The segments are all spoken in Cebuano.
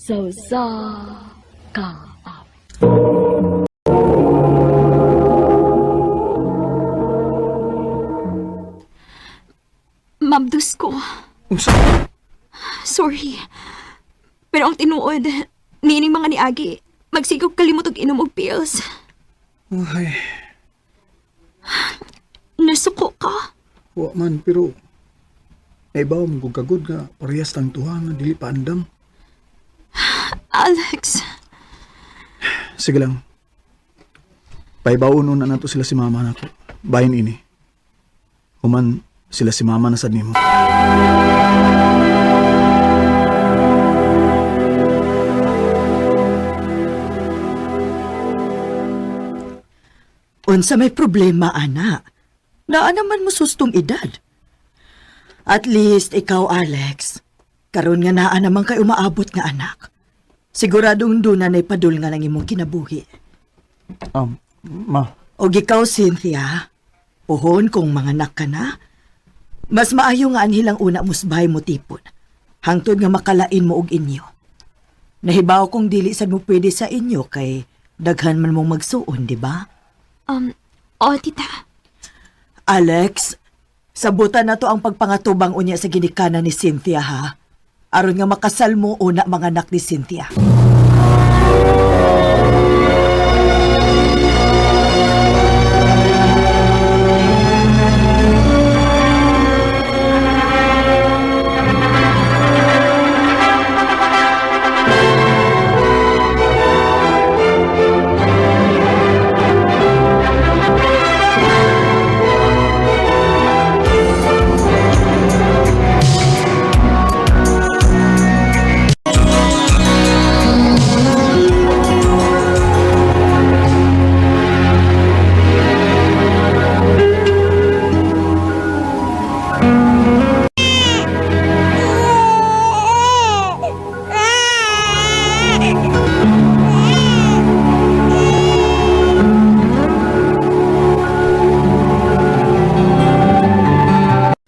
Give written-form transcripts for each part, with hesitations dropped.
Sa usa ka awit. Ma'am Dusko, Unsa? Sorry. Pero ang tinuod, niining mga niagi, magsigog kalimot og inom og pills. Ay, Nasuko ka. wa man pero naibaw mo kog kagod nga parehas tang tuha nga dili pa andam. Alex, Sige lang. Paibaon na nato sila si mama nako. Bahin ini. Human sila si mama na sad nimo. Unsa may problema, ana? Naa naman mo sustong edad. At least ikaw, Alex. Karon nga naa naman kay umaabot nga anak. Siguradong doon na padul nga lang imong kinabuhi. Ma. Og ikaw, Cynthia, puhon kung manganak ka na, mas maayo nga anhilang una musbay mo tipon. Hangtod nga makalain mo og inyo. Nahibaw kong dili sad mo pwede sa inyo kay daghan man mong magsuon, di ba? Oh, tita. Alex, sabutan na to ang pagpangatubang unya sa ginikanan ni Cynthia ha. Aron nga makasal mo una mga anak ni Cynthia.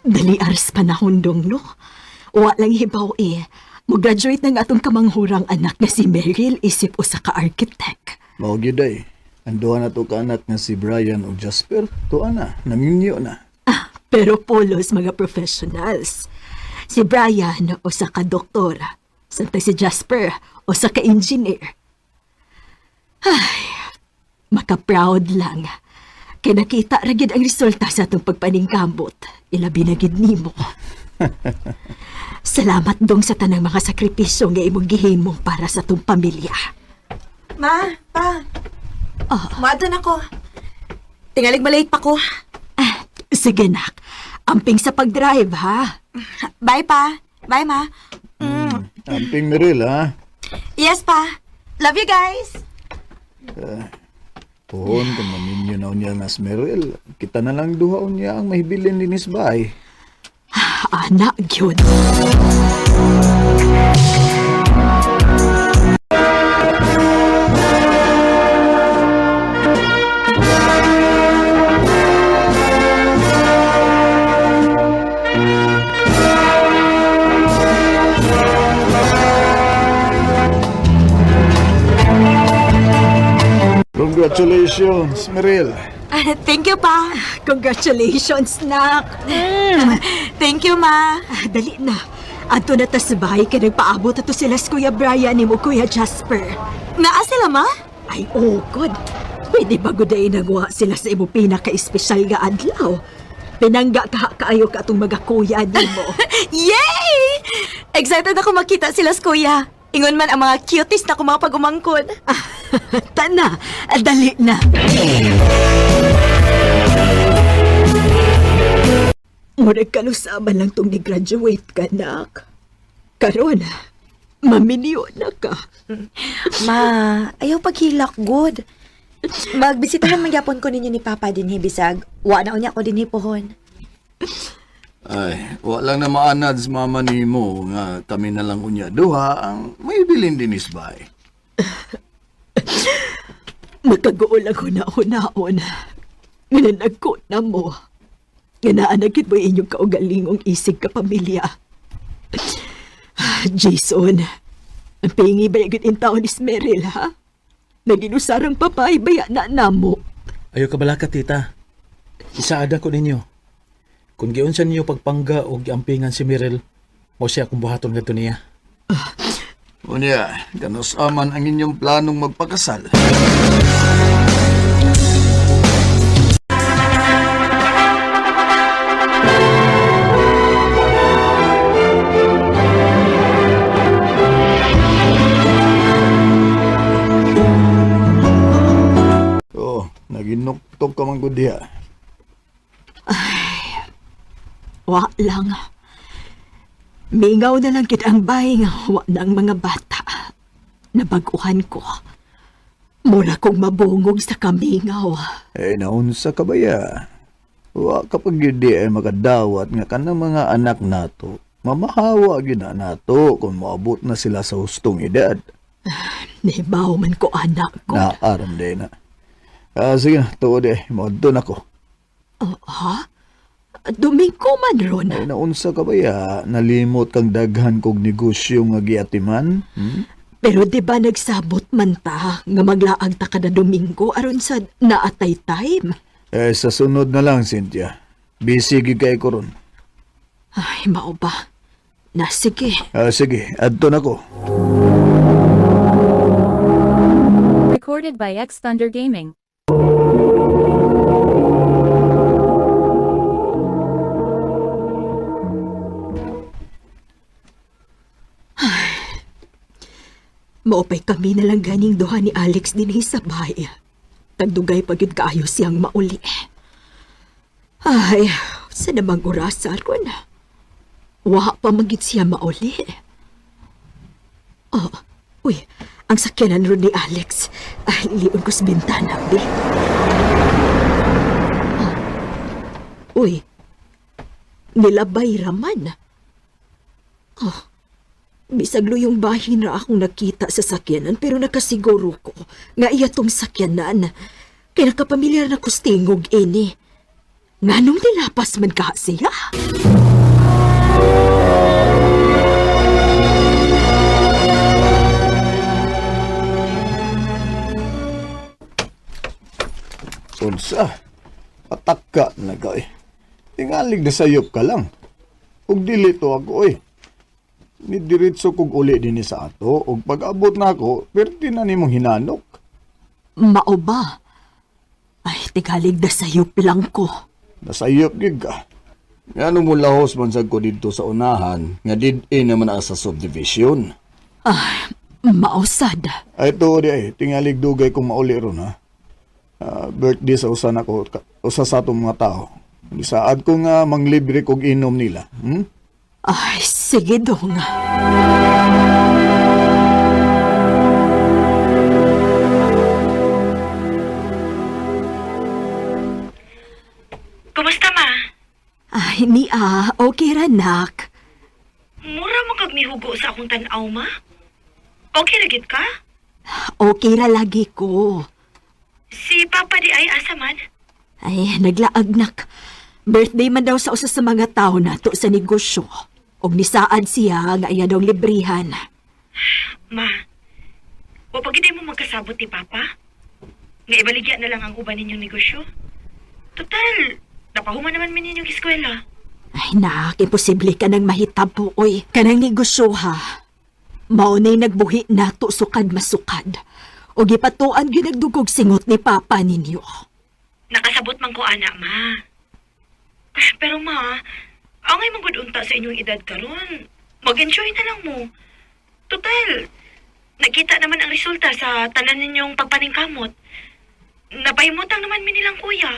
Dali aras panahon dong, no? Wa lang hibaw eh. Mo-graduate na nga atong kamanghurang anak nga si Meryl isip usa ka architect. Mao gyud ay. Ang duha na to ka anak nga si Brian ug Jasper, tuwa na, naminyo na. Ah, pero polos mga professionals. Si Brian usa ka doktor, samtang si Jasper usa ka engineer. Ay, maka-proud lang. Kay nakita ra gid ang resulta sa atong pagpaningkamot. Ilabi na gid nimo. Salamat dong sa tanang mga sakripisyo nga imong gihimo para sa atong pamilya. Ma, pa. Oh. Maadto na ko. Tingalig malate pa ko. Ah, sige nak, amping sa pag-drive ha. Bye pa. Bye ma. Amping Meril ha. Yes pa. Love you guys. Pohon kung maminyo na unya nas Meril, kita na lang duha unya ang mahibilin dinis bay. Anak, gyud. Congratulations, Meril. Thank you pa. Congratulations, nak. Thank you ma. Ah, dali na. Adto na tas bahay kay nagpaabot ato sila sa Kuya Brian nimo Kuya Jasper. Naa sila ma? Ay, oh, good. Pwede ba guday nagwa sila sa imo pinaka-espesyal nga adlaw? Pinangga ka kaayo ka atong mga kuya nimo. Yay! Excited ako makita sila sa kuya. Ingon man ang mga cuties na ko mga pag-umangkon. Tana, dali na. Murag kanusaman lang tong ni-graduate ka, nak. Karon, maminyo na ka. Ma, ayaw paghilak good. Magbisitahan magyapon ko ninyo ni Papa dinhi bisag. Wa na unya ko dinhi pohon. Ay, wa lang na maanad sa mama nimo nga kami na lang unya duha ang mahibilin dinis bay. Makaguol ang huna-hunaon. Nga nagko na mo. Nga naanagit mo inyong kaugalingong isig ka pamilya. Jason, Ang pingi ba yung taon ni Meryl, ha? Naginusarang papay, baya na namo. Ayaw ka balaka, tita. Isaada ko ninyo. Kung giunsa ninyo pagpangga o giampingan si Mirel, mo siya akong buhaton ngadto niya. Unya, kanus aman ang inyong planong magpakasal. Oh, naginuktok ka man gud diha. Wa lang. Mingaw na lang kit ang bay nga wa na ang mga bata. Nabaguhan ko. Mura kong mabungog sa kamingaw. Eh, naunsa ka ba ya? Wa kapag yun di ay makadawat nga kanang mga anak nato, mamahawa gyud na nato kung moabot na sila sa hustong edad. Nibaw man ko anak ko. Naaram din na. Ah, sige na, tuod eh, moadto na ko. Oh, ha? Domingo man ron. Ay, naunsa ka ba ya? Nalimot kang daghan kog negosyo nga giatiman? Hmm? Pero di ba nagsabot man ta nga maglaag ta kada Domingo aron sa naatay time? Eh, sa sunod na lang, Cynthia. Busy gyud kay ko ron. Ay, mao ba? Na sige. Ah, sige, adto na ko. Recorded by X Thunder Gaming. Maupay kami na lang ganing duha ni Alex dinhi sa bahay. Tagdugay pa gyud kaayo siyang mauli. Ay, sa namang orasa ron. Wa pa magid siya mauli. Oh, uy, ang sakyanan ron ni Alex. Ay, lion ko sa bintana, bi. Oh. Uy, nilabay raman. Oh, bisag luyong bahin ra akong nakita sa sakyanan pero nakasiguro ko nga iya tong sakyanan. Kay nakapamilyar na kustingog ini. Nganong nilapas man ka siya? Unsa? Pataka na ka eh. Tingalig na sayop ka lang. Ug dili to ako eh. Nidiretso kog uli dinhi sa ato ug pag-abot na ako, perti na nimong hinanok. Mao ba? Ay, tigalig na sayop lang ko. Nasayop gyud ka. Ngano mo lahos man sad ko didto sa unahan nga did-in naman asa subdivision. Ay, mausad. Ay to di ay tingalig dugay kong mauli ron ha. Ah, birthday sa usa nako usa sa atong mga tao. Saad ko nga manglibre kog inom nila. Hmm? Ay, sige dong. Kumusta, ma? Ay, ni ah, okay ra nak. Mura mo kag mihugo sa akong tan-aw, ma? Okay ra gid ka? Okay ra lagi ko. Si Papa di ay asa man? Ay, naglaag nak. Birthday man daw sa usa sa mga tao nato sa negosyo. Og nisaad siya nga iya daw librihan. Ma, wa pa gid mo magkasabot ni Papa? Nga ibaligya na lang ang uban ninyong negosyo? Total, napahuman naman mi ninyong eskwela. Ay nak, imposible ka nang mahitabo, oy. Kanang negosyo ha. Mao na'y nagbuhi nato sukad masukad. O gipatuan gyud nagdugog singot ni Papa ninyo. Nakasabot man ko ana, ma. Ah, pero ma, angay mong gud unta sa inyong edad karon. Mag-enjoy na lang mo. Total, nakita naman ang resulta sa tanan ninyong pagpaningkamot. Napahimutang naman mi nilang kuya.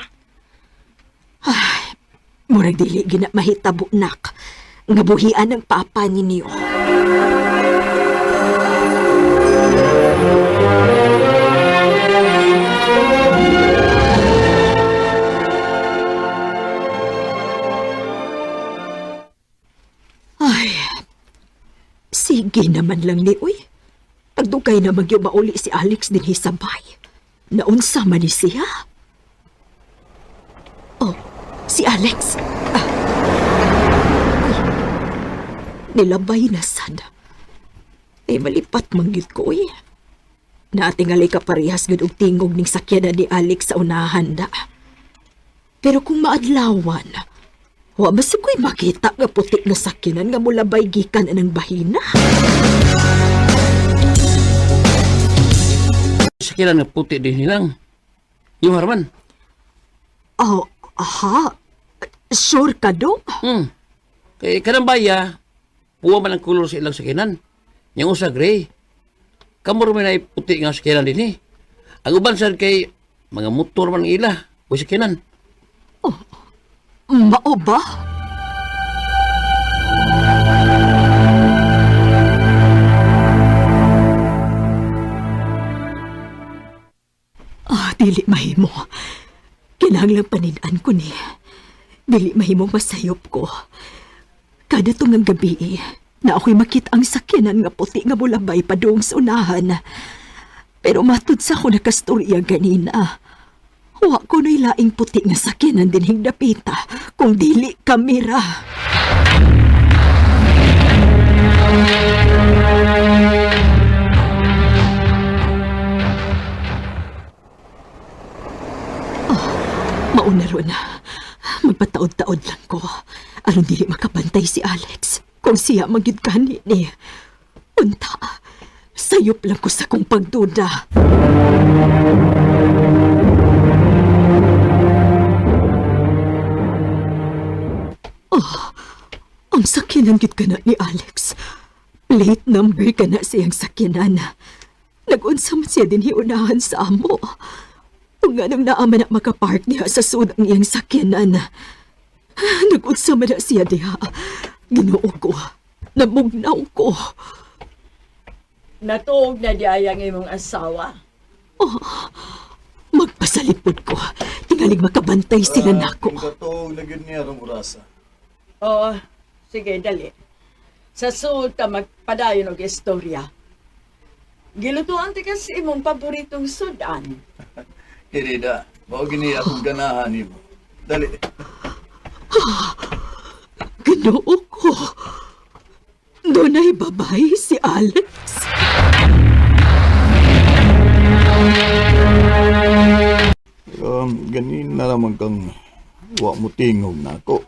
Murag dili gina mahitabo nak. Nga buhian ng papa ninyo. Ay, sige naman lang ni Uy. Tagdugay na magyumauli mauli si Alex din sabay. Naunsa man ni siya. Oh, si Alex. Ah. Ay, nilabay na sad. Ay malipat mangyud ko eh. Naatingalay ka parehas gud og tingog ning sakyanan ni Alex sa unahan da. Pero kung maadlawan, wa ba sa ko'y makita nga puti nga sakyanan nga mulabay gikan anang bahina? Sakilan nga puti din nilang. Yung harman. Oh, aha. Sure ka dong? Kay kanang baya, puwa man ang kulor sa ilang sakinan. Yang usa gray. Kamor man ay puti nga sakinan din eh. Ang uban sad kay mga motor man ang ila o sakinan. Mao ba? Ah, dili mahimo. Kinahanglang panin-an ko ni. Dili mahimo masayop ko. Kada tungang gabi, eh, na ako'y makita ang sakyanan nga puti nga mulabay padung sa unahan. Pero matud sa ako nakastorya ganina. Wa ko na'y laing puti nga sakyanan dinhing dapita kung dili kamera. Ah, mauna ron. Magpataod-taod lang ko. Aron dili makabantay si Alex. Kung siya magyud kani ni. Unta, sayop lang ko sa kong pagduda. Ang sakyanan gid kana ni Alex. Plate number kana siyang sakyanan. Nag-unsa man siya din hiunahan sa amo. Ug nganong naa man na makapark niya sa sud ang iyang sakyanan. Nag-unsa man na siya diha. Ginoo ko. Namugnaw ko. Natuog na di ay ang imong asawa. Magpasalipod ko. Tingalig makabantay sila nako. Katuog na gyud niya rong orasa. Oo, sige, dali. Sa suod ta magpadayon og istorya. Gilutuan ti kasi imong paboritong sudan. Kirida, mao gini akong ganahan nimo. Dali. Ginoo ko. Dunay babay si Alex. Ganin na naman kang wa mo tingog nako.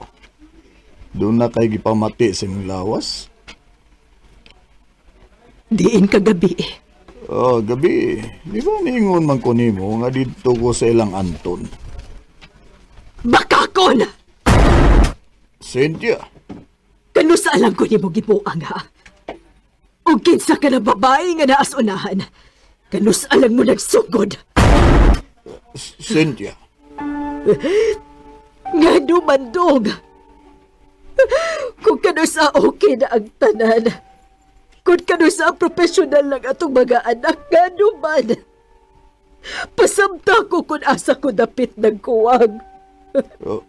Doon na kay gipamati sa imong lawas. Diin kagabi. Oh, gabi. Di ba niingon man ko nimo nga didto ko sa ilang Anton? Bakakon! Cynthia, Kano sa alam ko nimo gibuang ha? O kinsa ka na babae nga naas unahan? Kano sa alam mo nagsugod? Cynthia. Nga dumandong! Kung kano sa okay na ang tanan, kung kano sa profesional lang atong mga anak, nga duman! Pasamta ko kung asa ko dapit nagkuwang. Oh.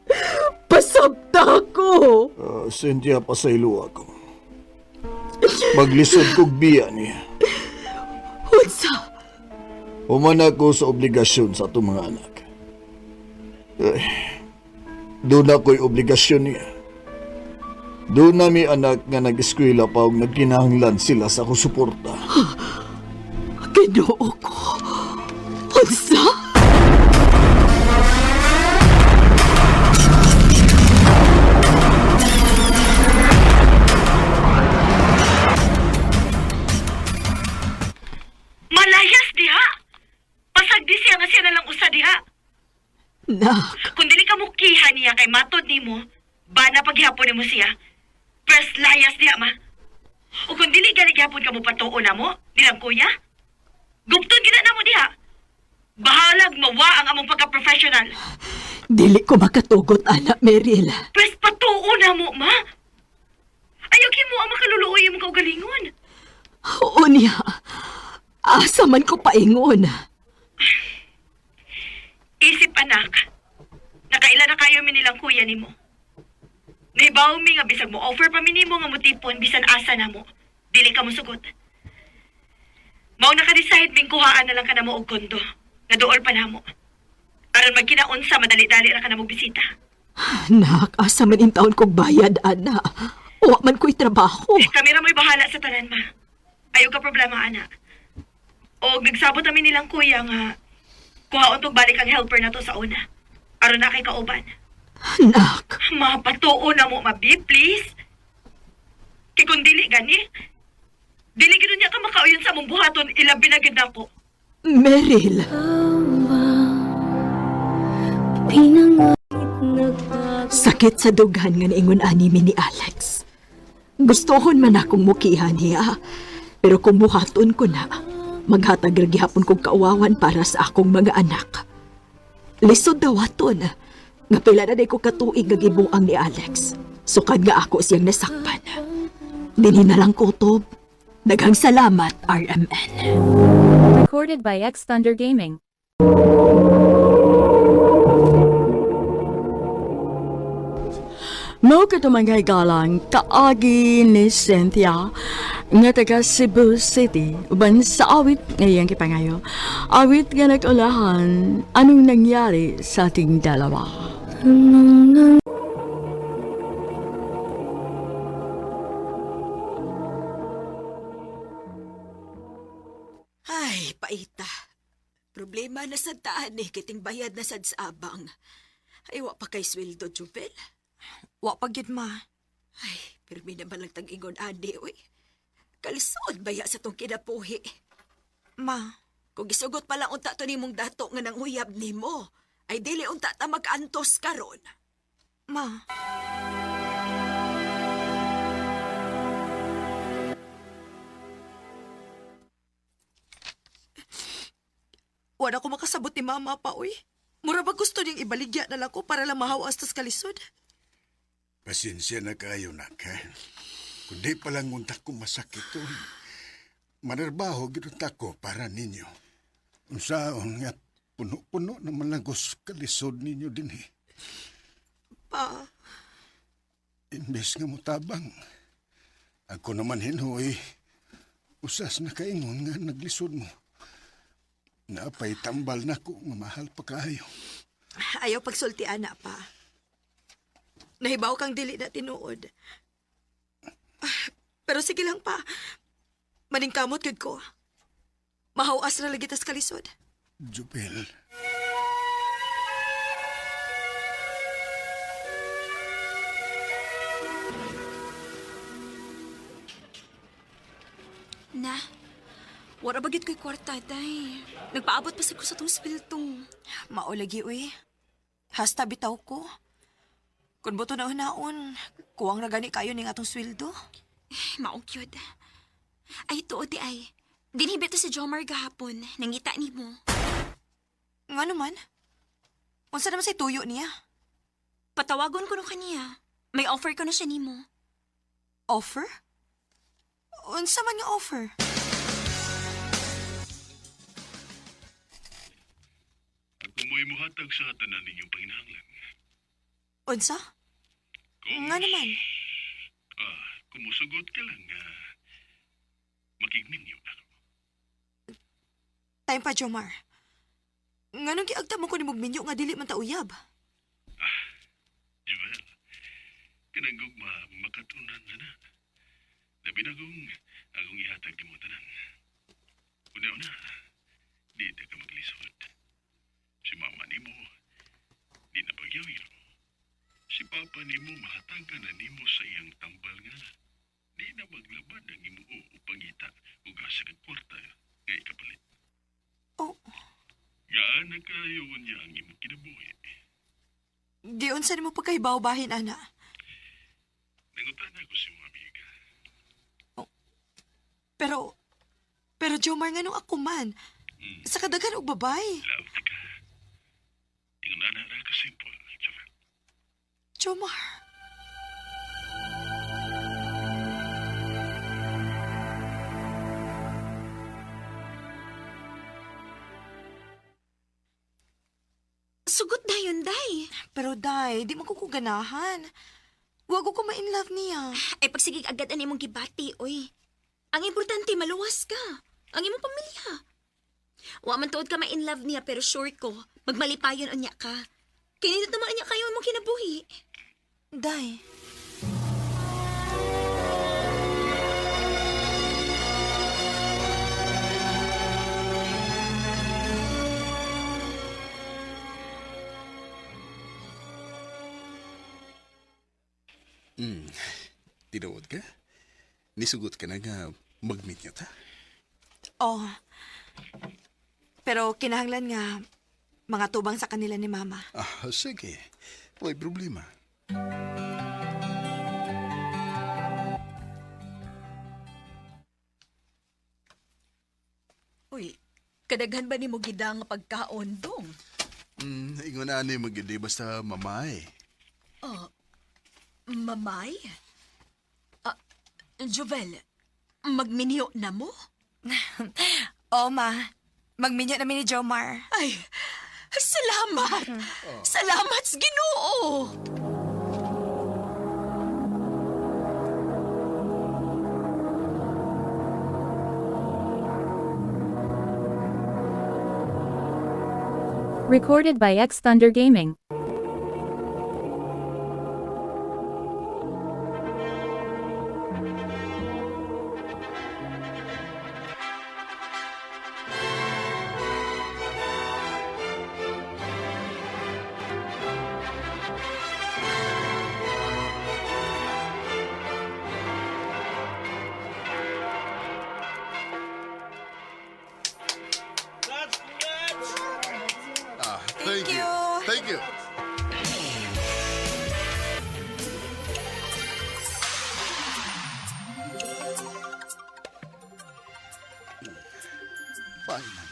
Pasamta ko! Cynthia, pasaylo ako. Maglisod kog biya niya. Unsa? Human ako sa obligasyon sa atong mga anak. Ay, doon ako'y obligasyon niya. Doon na mi anak nga nag-eskwela pa og nagkinahanglan sila sa akong suporta. Ginoo ko. Unsa? Malayas diha. Pasag di siya nga siya na lang usa diha. Nak, Kung dili ka mukiha niya kay matod nimo, bana paghihapon nimo siya. First layas diha ma. O kung dili gani gihapon ka mo patuo na mo, nilang kuya. Gupton gina na mo diha. Bahalag mawa ang among pagka-professional. dili ko makatugot, anak Meryl. Pwes patuo na mo, ma. Ayaw mo ang makaluluoy imong kaugalingon. Oo niya. Asa man ko paingon. Isip anak, nakaila na kayo mi nilang kuya nimo. Nahibaw mi nga bisag mo offer pa mi nimo nga mutipon bisan asa na mo. Dili ka mosugot. Mao naka-decide ming kuhaan na lang ka na mo og kondo. Nga duol pa namo. Aron magkinaunsa madali-dali ra ka na mo bisita. Nak, asa man in taon kog bayad, ana. Wa man ko'y trabaho. Kami ra mo'y bahala sa tanan ma. Ayaw ka problema, ana. O nagsabot kami nilang kuya nga kuhaon tog balik ang helper na to sa una. Aron na kay kauban. Anak, Mapatuo na mo, mabi, please. Kay kung dili gani, dili gid niya ka makauyon sa mong buhaton, ilabi na gid nako. Meryl. Sakit sa dughan nga niingon ani mi ni Alex. Gustohon man akong mukihan niya. Pero kung buhaton ko na, maghatag ra gihapon kong kauwawan para sa akong mga anak. Lisod daw aton. Nga pila na day ko katuig nga gibuang ni Alex. Sukad nga ako siyang nasakpan. Dinhi na lang kutob. Daghang salamat, RMN. Recorded by X Thunder Gaming. Mao kato mga higalang kaagi ni Cynthia nga taga Cebu City uban sa awit nga iyang gipangayo. Awit nga nag-ulahan anong nangyari sa ating dalawa. Ay, paita. Problema na sa taan eh, kiting bayad na sad sa abang. Ay, wa pa kay sweldo, Jubel. Wa pa gyud ma. Ay, pirmi na lang tag-ingon adi, uy. Kalsood baya sa tong kinapuhi. Ma, Kung gisugot pa lang unta to nimong dato nga nang uyab nimo, ay dili unta ta mag-antos karon. ma. Wala ko makasabot ni mama pa, uy. Mura ba gusto niyang ibaligya na lang ko para lang mahawas tas kalisod? Pasensya na kayo, nak, ha? Kundi pa lang unta ko masakit, uy. Manarbaho, ginunta ko para ninyo. Unsaon nga, puno-puno naman lang ko sa kalisod ninyo din, eh. Pa, Imbes nga mutabang. Ako naman hinuoy. Usas na kaingon nga naglisod mo. Napay tambal na ko nga mahal pa kayo. ayaw pagsulti, ana pa. Nahibaw kang dili na tinuod. Ah, pero sige lang pa. Maningkamot gyud ko. Mahawas na lagi tas kalisod. Jubel. Na, wala ba gid ko'y kwarta, day. Nagpaabot pa sa ko sa tong sweldo. Maulagi, uy. Hasta bitaw ko. Kung boto na hunaon, kuwang na gani kayo ning atong sweldo. Eh, maong cute. Ay, tuod di ay. Dinhibit to si Jomar gahapon. Nangita ni mo. Nga naman? Unsa naman say tuyo niya? Patawagon ko no kaniya. May offer ko na siya nimo. Offer? Unsa man nga offer? Ako mo'y muhatag sa tanan ninyong panginahanglan. Unsa? Kung, Nga naman? Ah, kumusugot ka lang nga makigminyo na ako. Time pa, Jomar. Nganong giagta mo ko ni Mugminyo nga dili man ta uyab? Jewel, kanang gugma makatunan na na. Labi na kung akong ihatag ni mo tanan. Una-una, di ta ka maglisod. Si mama nimo, di na pagyawiro. Si papa nimo mahatagan na nimo sa iyang tambal nga. Di na maglabad ang imuo o pangita ug asa kag kwarta nga ikapalit. Oh, Gaan na kayo niya ang imong kinabuhi. giunsa nimo pagkahibaw bahin ana. Nangutan ako sa imong amiga. Pero pero Jomar nganong ako man? Sa kadaghan og babay. Love ka. Ingon ana ra ka simple, Jovel. Jomar. Sugot dayon, day. Pero day, di man ko ko ganahan. Wag ko ma-in love niya. Ay, pagsigig agad ang imong gibati, oy. Ang importante, maluwas ka. Ang imong pamilya. Wa man tuod ka ma-in love niya, pero sure ko, magmalipayon unya ka. Kaya nito naman unya kayo imong kinabuhi. Day. Tinuod ka? Nisugot ka na nga mag-meet niya ta? Oh. Pero kinahanglan nga mga tubang sa kanila ni Mama. Ah, sige. May problema. Uy, kadaghan ba nimo gida nga pagkaon dong? Ingon na ni magidi basta mamay. Oh, mamay? Ah, Jovel, magminyo na mo? Oh, Ma. Magminyo namin ni Jomar. Ay, salamat! Salamat sa Ginoo! Recorded by X Thunder Gaming. Ah, thank, Thank you. Thank you. Finally.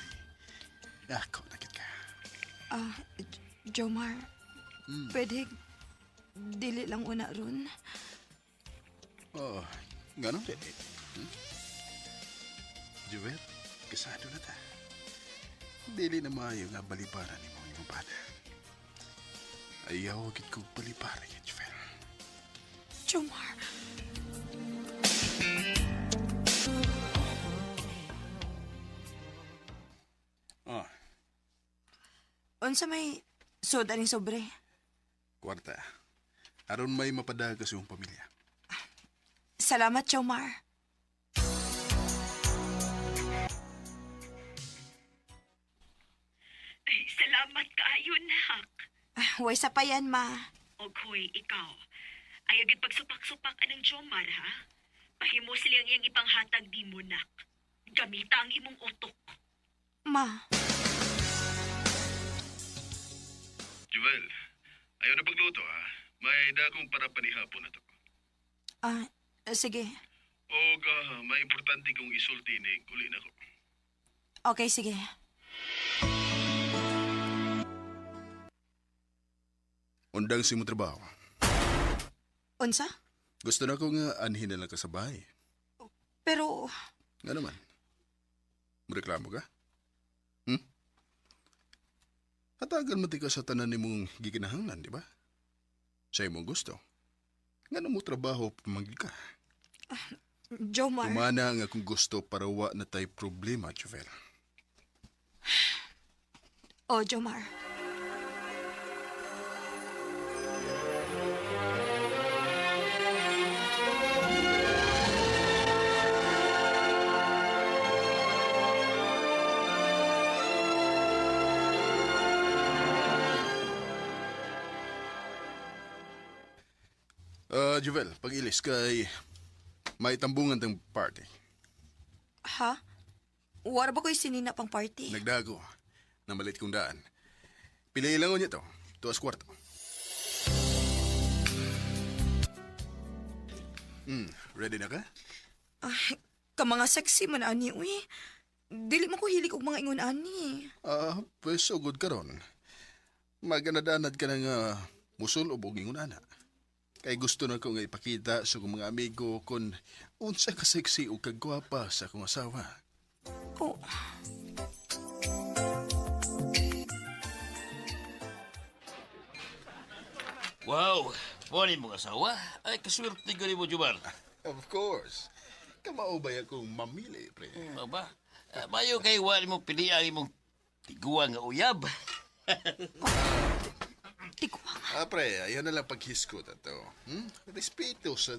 Ako, nakit ka. Ah, Jomar, pwede dili lang una ron. Oh, ganun din. Hmm? Juvet, kasado na ta. Dili na maayo nga baliparan ni mo imong bana. Ayaw agad kong baliparan niya, Juvet. Jomar. Oh, Unsa may soda ning sobre? kwarta. Aron may mapadaga sa iyong pamilya. Salamat, Jomar. Ay, salamat kaayo, nak. Ah, way sa pa yan, Ma. Og hoy, ikaw. Ayaw gid pagsupak-supak anang Jomar, ha? Pahimo sila ang iyang ipanghatag di mo, nak. Gamita ang imong utok. Ma, Juvel, ayaw na pagluto ha. May dakong para panihapon na to. ah, sige. Og may importante kong isulti ni uli na ko. Okay, sige. Undang si mo trabaho. Unsa? Gusto na ko nga anhin na lang ka sa bahay. Pero, Nga naman. Reklamo ka? Hmm? Hatagan mo ti ka sa tanan nimong gikinahanglan, di ba? Sa imong gusto. Nga mo trabaho pamangil ka. Jomar. Tumana ang akong gusto para wa na tay problema, Juvel. Oh, Jomar. Ah, Juvel, pag-ilis kay may tambungan tang party. Ha? Wala ba ko'y sinina pang party? Nagdago. Namalit kong daan. Pili lang niya to. Tuas kwarto. Ready na ka? Ay, ka mga sexy man ani, uy. Dili mo ko hilig og mga ingon ani. Ah, pwes ugod ka ron. Maganadanad ka na nga musul o buging ana. Kay gusto na ko nga ipakita sa akong mga amigo kung unsa ka sexy o kagwapa sa akong asawa. Oh, Wow, pwede mong asawa. Ay, kaswerte ko mo, Jumar. Of course. Kamao ba akong mamili, pre? Ano ba? Mayo kay wala mo pili ang imong tiguan nga uyab. tigwa. Ah, pre, ayaw na lang paghiskot ato. Hmm? Respeto sa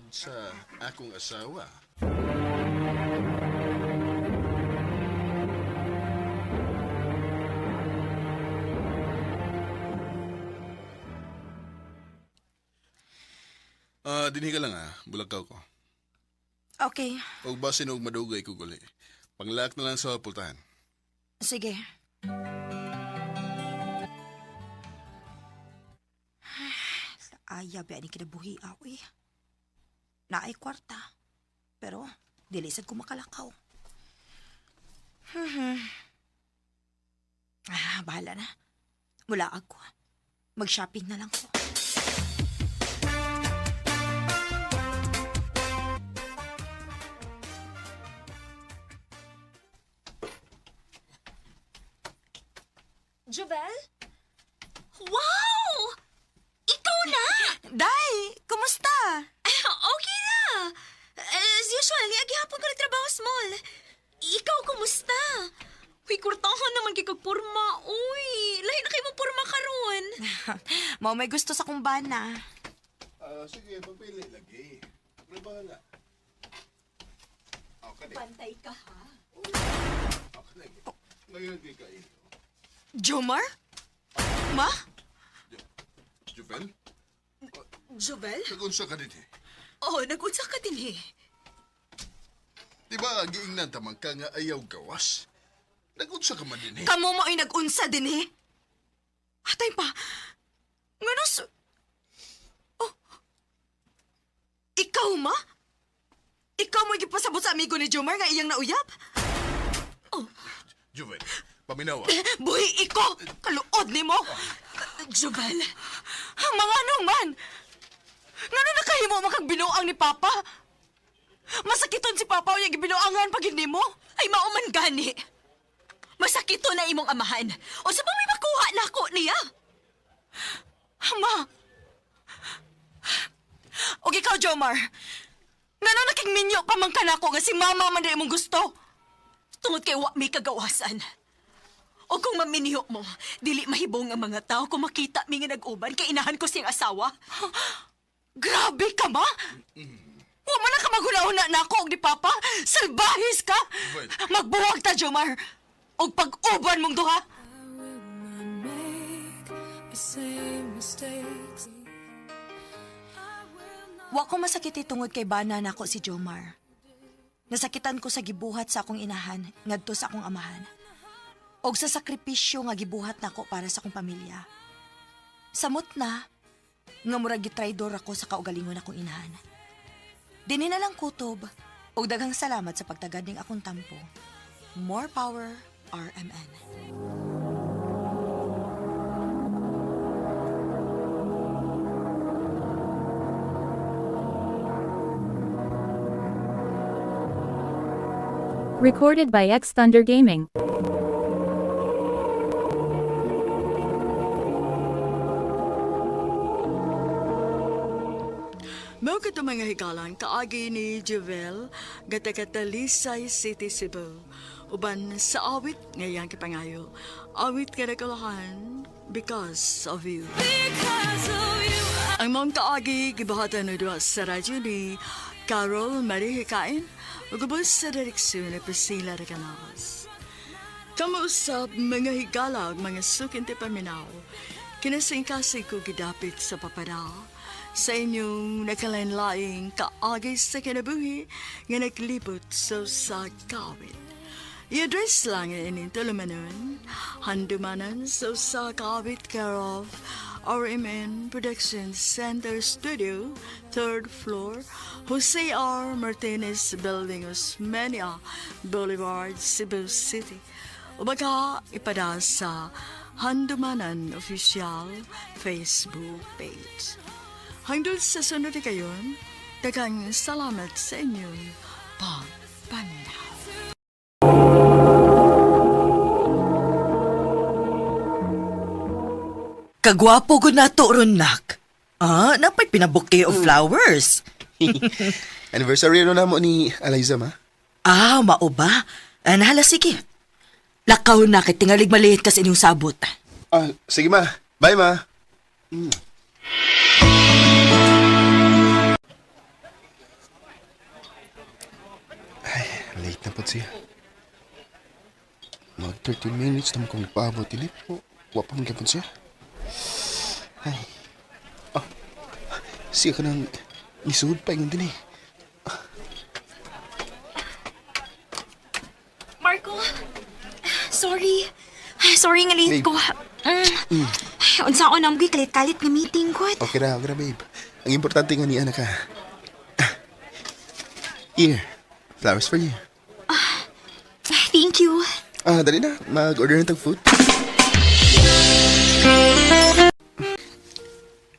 akong asawa. Ah, dinhi ka lang ah. Bulakaw ko. Okay, Og basin og madugay ko guli. Panglak na lang sa pultahan. sige. Ayaw ba ni kinabuhi ako eh. Naay kwarta. Pero, dili sad ko makalakaw. Ah, bahala na. Mula ako. Mag-shopping na lang ko. Jovel? Wow! Ikaw na! Day! Kumusta? Okay na! As usual, agihapon ko nagtrabaho small. Ikaw, kumusta? Uy, kurtahan naman kay kag porma. Uy, lahi na kay mo porma karon. Mao may gusto sa kumbana. Ah, sige, pagpili lagi. Ano bahala? Okay. Pantay ka ha. Okay. Ngayon kay kain. Jomar? Ma? Juvel? Jovel? Nagunsa ka din eh. Oh, nag-unsa ka din eh. Di ba, giingnan tamang ka nga ayaw gawas? Nagunsa ka man din eh. Kamo mo ay nag-unsa din eh. Atay pa. Ngano Oh. Ikaw ma? Ikaw mo gipasabot sa amigo ni Jomar nga iyang nauyab? Juvel, paminawa. Buhi iko! Kaluod nimo! Jovel, Ang mga ano man! Ngano nakahimo makagbinuang ni Papa? Masakiton si Papa o yung gibinuangan pag hindi mo? ay mauman gani. Masakito na imong amahan. O sa may makuha na ako niya? Ma! Og ikaw, Jomar! Ngano naking minyo pa man ka nako nga si Mama man na imong gusto? Tungod kay wa may kagawasan. O kung maminyo mo, dili mahibong ang mga tao kung makita mi nga nag-uban kay inahan ko siyang asawa. Grabe ka, ma! Wa man na ka maghuna-huna na ako og ni Papa! Salbahis ka! Well- Magbuwag ta, Jomar! Og pag-uban mong duha! Wa ko masakit tungod kay bana nako si Jomar. Nasakitan ko sa gibuhat sa akong inahan ngadto sa akong amahan. Og sa sakripisyo nga gibuhat nako para sa akong pamilya. Samot na nga murag gitraidor ako sa kaugalingon akong inahan. Dinhi na lang kutob og daghang salamat sa pagtagad ning akong tampo. More power, RMN. Recorded by X Thunder Gaming. Mao kato mga higalan kaagi ni Jovel gatakatalisay City Cebu. Uban sa awit ngayang kipangayo. Awit kadakalahan because of you. Ang mong kaagi gibuhatan na duha sa radyo ni Carol Marie Hikain ug ubos sa direksyon ni Priscilla Recanales. Kamuusap mga higala ug mga sukinti paminaw. Kinasingkasig ko gidapit sa papada sa inyong nakalain-laing kaagay sa kinabuhi nga naglibot sa sa kawit. I-address lang ining tulumanon, handumanan sa sa kawit care of RMN Production Center Studio, third floor, Jose R. Martinez Building, Osmeña Boulevard, Cebu City. O baka ipada sa Handumanan Official Facebook page. Hanggang sa sunod na kayon, daghang salamat sa inyong pagpaminaw. Kagwapo gud nato ron nak. Ah, napay pina-bouquet of flowers. Anniversary ro namo ni Eliza, ma. Ah, mao ba? Ah, nahala sige. Lakaw na kay tingalig maliit kas inyong sabot. Ah, sige ma. Bye, ma. Mm. Ay, late na po siya. Mag 13 minutes naman kong nagpaabot. Dili po. Wa pa man gyapon siya. Ay. Ah, siya ka ng Nisud pa ingon din eh. Marco, sorry. Ay, sorry nga late Babe. ko. Ay, unsa ko nang kalit-kalit nga meeting ko. Okay ra, babe. Ang importante nga ni anak ka. Ah. Here, flowers for you. Thank you. Ah, dali na. Mag-order na tag food.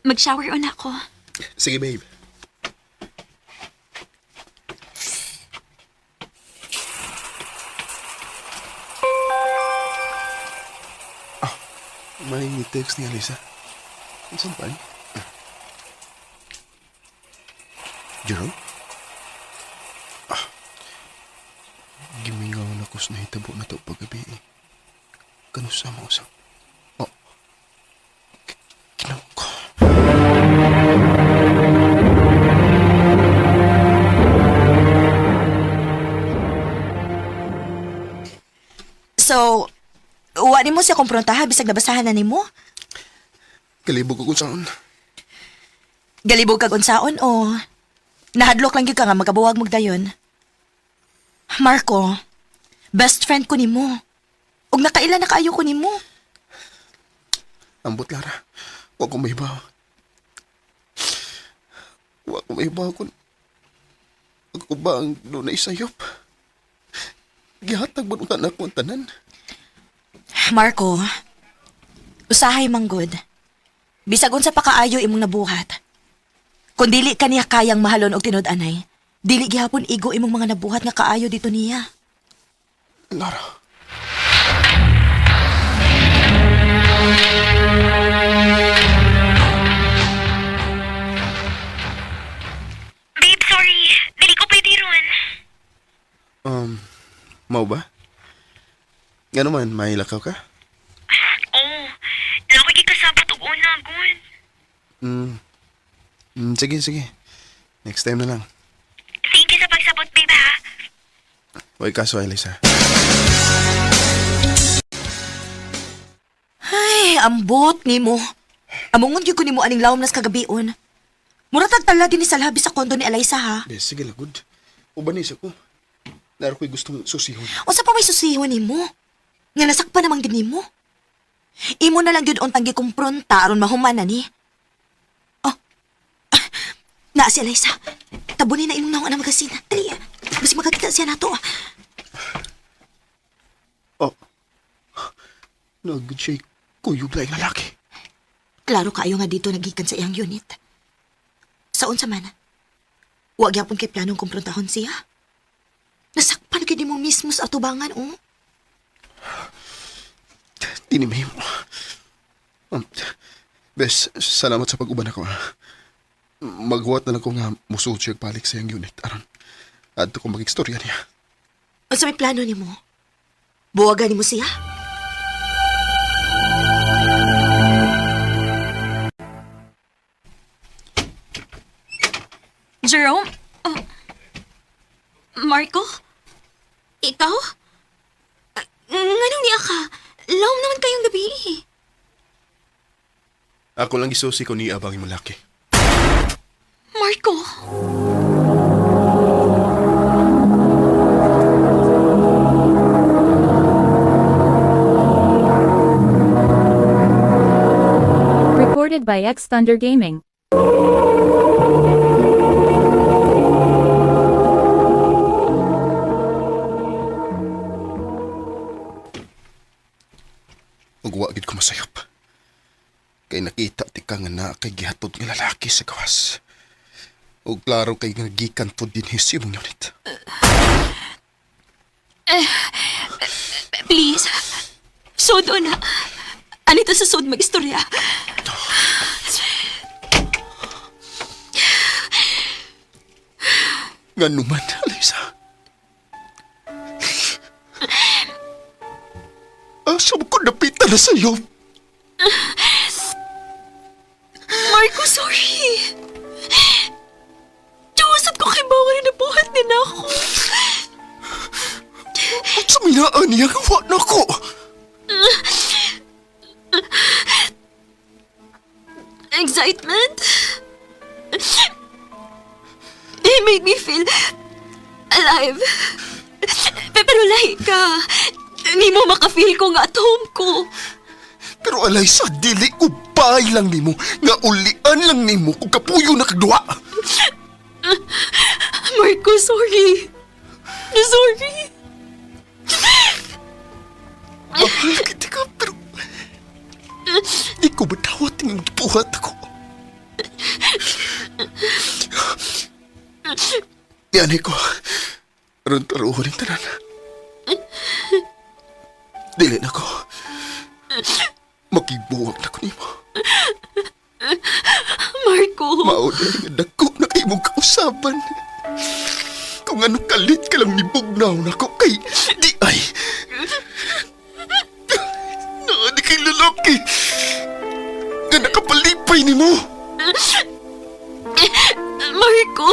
Mag-shower on ako. Sige, babe. Ah, may text ni Alisa. Saan pa eh? Ah. Jerome? Ah, gimingaw na ko sa nahitabo na to paggabi eh. Kanusa mo usap? Oh, ginawa ko. So, wa nimo siya kumprontaha bisag nabasahan na nimo? Kalibog ko kung saan. Galibog kag unsaon o nahadlok lang gyud ka nga magabuwag mo dayon. Marco, best friend ko nimo. Ug nakaila na kaayo ko nimo. Ambot, Lara. Huwag kong mahibaw. Huwag kong mahibaw kung... Ako ba ang dunay sayop? Gihatag ba nung tanak ko ang tanan? Marco, usahay manggod. Bisag unsa pa kaayo imong nabuhat. Kung dili ka niya kayang mahalon og tinud-anay, dili gihapon igo imong mga nabuhat nga kaayo dito niya. Lara. Babe, sorry. Dili ko pwede ron. Mau ba? Nga naman, may lakaw ka? Oh, na ako kasabot og una, gun. Sige, sige. Next time na lang. Thank you sa pagsabot, babe, ha? Huwag kaso, Elisa. Ay, ambot nimo. Amongon gyud ko nimo aning lawom nas kagabion. Mura tag tala din ni sa labi sa kondo ni Eliza ha. Be, sige lagod. Ubanis ako. Naro ko'y gustong susihon. Unsa pa may susihon nimo? Nga nasakpan namang gid nimo. Imo na lang gyud untang gikumpronta aron mahuman na ni. Oh. Ah, naa si Eliza. Tabunin na imong naong ang magasin. Dali. Basi makakita siya nato. Oh. Nag-shake kuyog laing lalaki. Klaro kaayo nga dito nagikan sa iyang unit. Sa unsa man, wa gyapon kay planong kumprontahon siya. Nasakpan gyud nimo mismo sa atubangan, oh. Tinimay mo. Um, bes, salamat sa pag-uban ako. Ha. Maghuwat na lang ko nga musuot siya balik sa iyang unit. Aron, adto ko mag-istorya niya. Unsa may plano nimo? Buwagan nimo siya? Jerome? Oh. Marco? Ikaw? Ah, nganong niya ka? Lawom naman kayong gabi eh. Ako lang isusi ko ni abang imong laki. Marco! Recorded by X Thunder Gaming. Ug wa gid ko masayop. Kay nakita ti ka nga naa kay gihatod nga lalaki sa gawas. Ug klaro kay nga gikan to dinhi sa imong unit. Please. Sod na. Anito sa sod mag-istorya. Nganuman, Alisa. Asa mo ko napita na sa'yo? Marco, sorry. Diyosat ko kay Bawal na buhat din ako. At sa minaan niya, wa na ko. Excitement? make me feel alive. Pero lahi ka. Nimo maka-feel ko nga at home ko. Pero Alaysa, dili ubay lang nimo nga ulian lang nimo kung kapuyo na kagduha. Marco, sorry. Sorry. Mahal kita ka, pero di ko madawat ng gibuhat ako. Yan ko. Aron taruhon yung tanan. Dili na ko. Makibuwag na ko nimo. Marco. Mao na nga dako na kay mong kausaban. Kung ano kalit ka lang nibugnaw na ko kay di ay. Naa di kay lalaki. Nga nakapalipay nimo. Marco.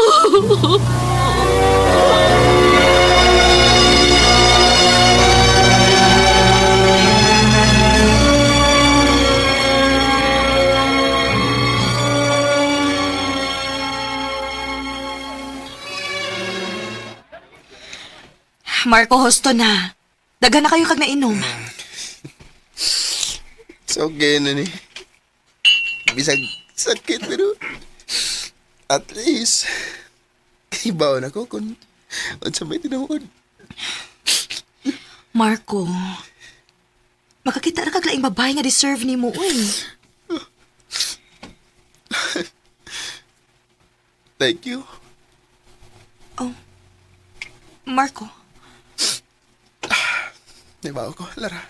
Marco, husto na. Daghan na kayo kag nainom. It's okay na ni. Bisag sakit pero at least ibaw na ko kung unsa may tinuod. Marco, makakita ra kag laing babae nga deserve nimo, uy. Thank you. Oh. Marco, Ibaw ko, Lara.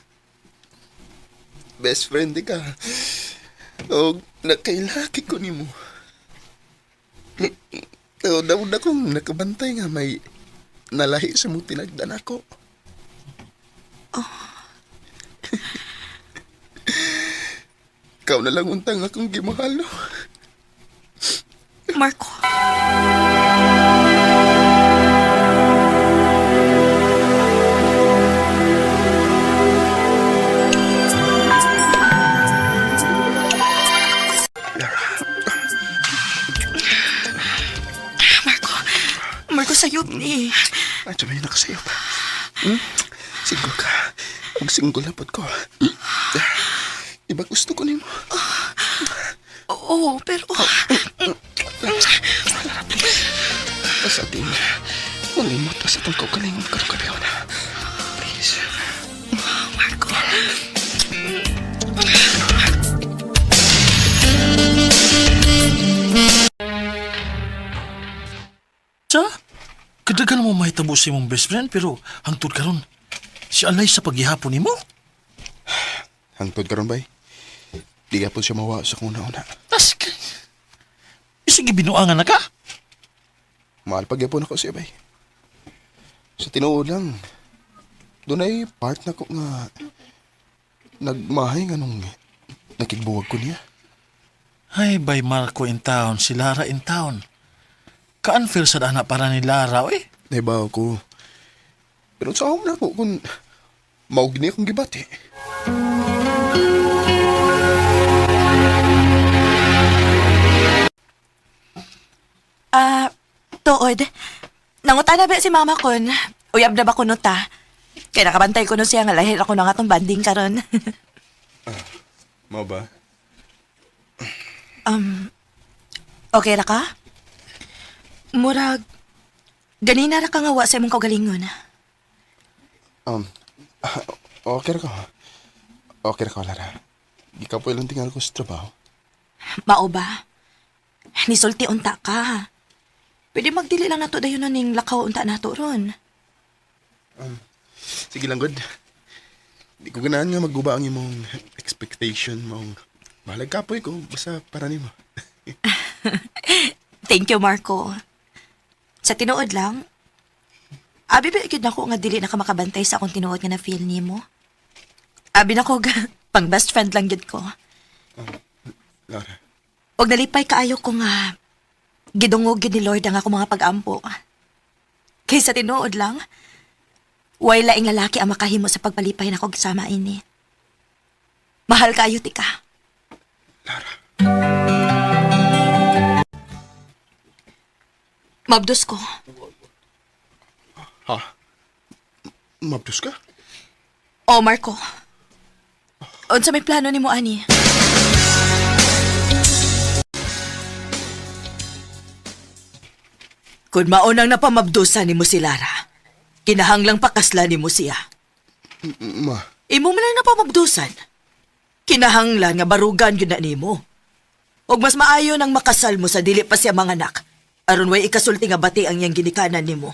Best friend di ka. O nakailaki ko nimo. O daw na kong nakabantay nga may nalahi sa mong tinagdan ako. Ikaw na lang untang akong gimahal, no? Marco. Marco, Marco, sayop ni. Ay, tumingin ako sa'yo. Hmm? Single ka. Huwag single na pod ko. Hmm? Iba gusto ko nimo. Oo, pero... Basta din, malimot ta sa itong kaugalingon karong gabi na. Please. Marco. Sa? Kadagan mo mahitabo sa imong best friend pero hangtod karon si Alay sa paghihapon nimo. Hangtod karon bay. Di po siya mawa sa kung una-una. Tas ka. Sige binuangan na ka. Mahal pagyapon ako siya bay. Sa tinuod lang, doon ay part na ko nga nagmahay nga nung nakigbuwag ko niya. Ay, by Marco in town, si Lara in town. Ka-unfair sa ana para ni Lara, eh. Naibaw ko. Pero sa na ko kung maug niya akong gibati. Ah, tuod. Nanguta na ba si mama kon? Uyab na ba kuno ta? Kaya nakabantay ko no siya nga lahir ako na nga tong banding karon. Mao ba? um, okay ra ka? Murag, ganina ra ka nga wa sa imong kaugalingon. Um, okay ra ko. Okay ra ko, Lara. Gikapoy lang tingal ko sa trabaho. Mao ba? Nisulti unta ka. Pwede magdili lang nato dayon na ning lakaw unta nato ron. Sige lang, good. Di ko ganahan nga magguba ang imong expectation mong mahalag kapoy ko basta para nimo. Thank you, Marco. Sa tinuod lang, abi ba gyud nako nga dili na ka makabantay sa akong tinuod nga na feel nimo? Abi nako pang best friend lang gyud ko. Lara, Og nalipay kaayo ko nga gidungog gyud ni Lord ang akong mga pag-ampo. Kaysa tinuod lang, way laing lalaki ang makahimo sa pagpalipay nako sama ini. Mahal kaayo ti ka. Lara. Mabdos ko. Ha? Mabdos ka? Oh, Marco. Unsa may plano nimo ani? Kung maunang napamabdusan nimo si Lara, kinahanglang pakasla nimo siya. Ma, Imo man ang napamabdusan. Kinahanglan nga barugan yun na nimo. Og mas maayo nang makasal mo sa dili pa siya manganak. Aron way ikasulti nga bati ang iyang ginikanan nimo.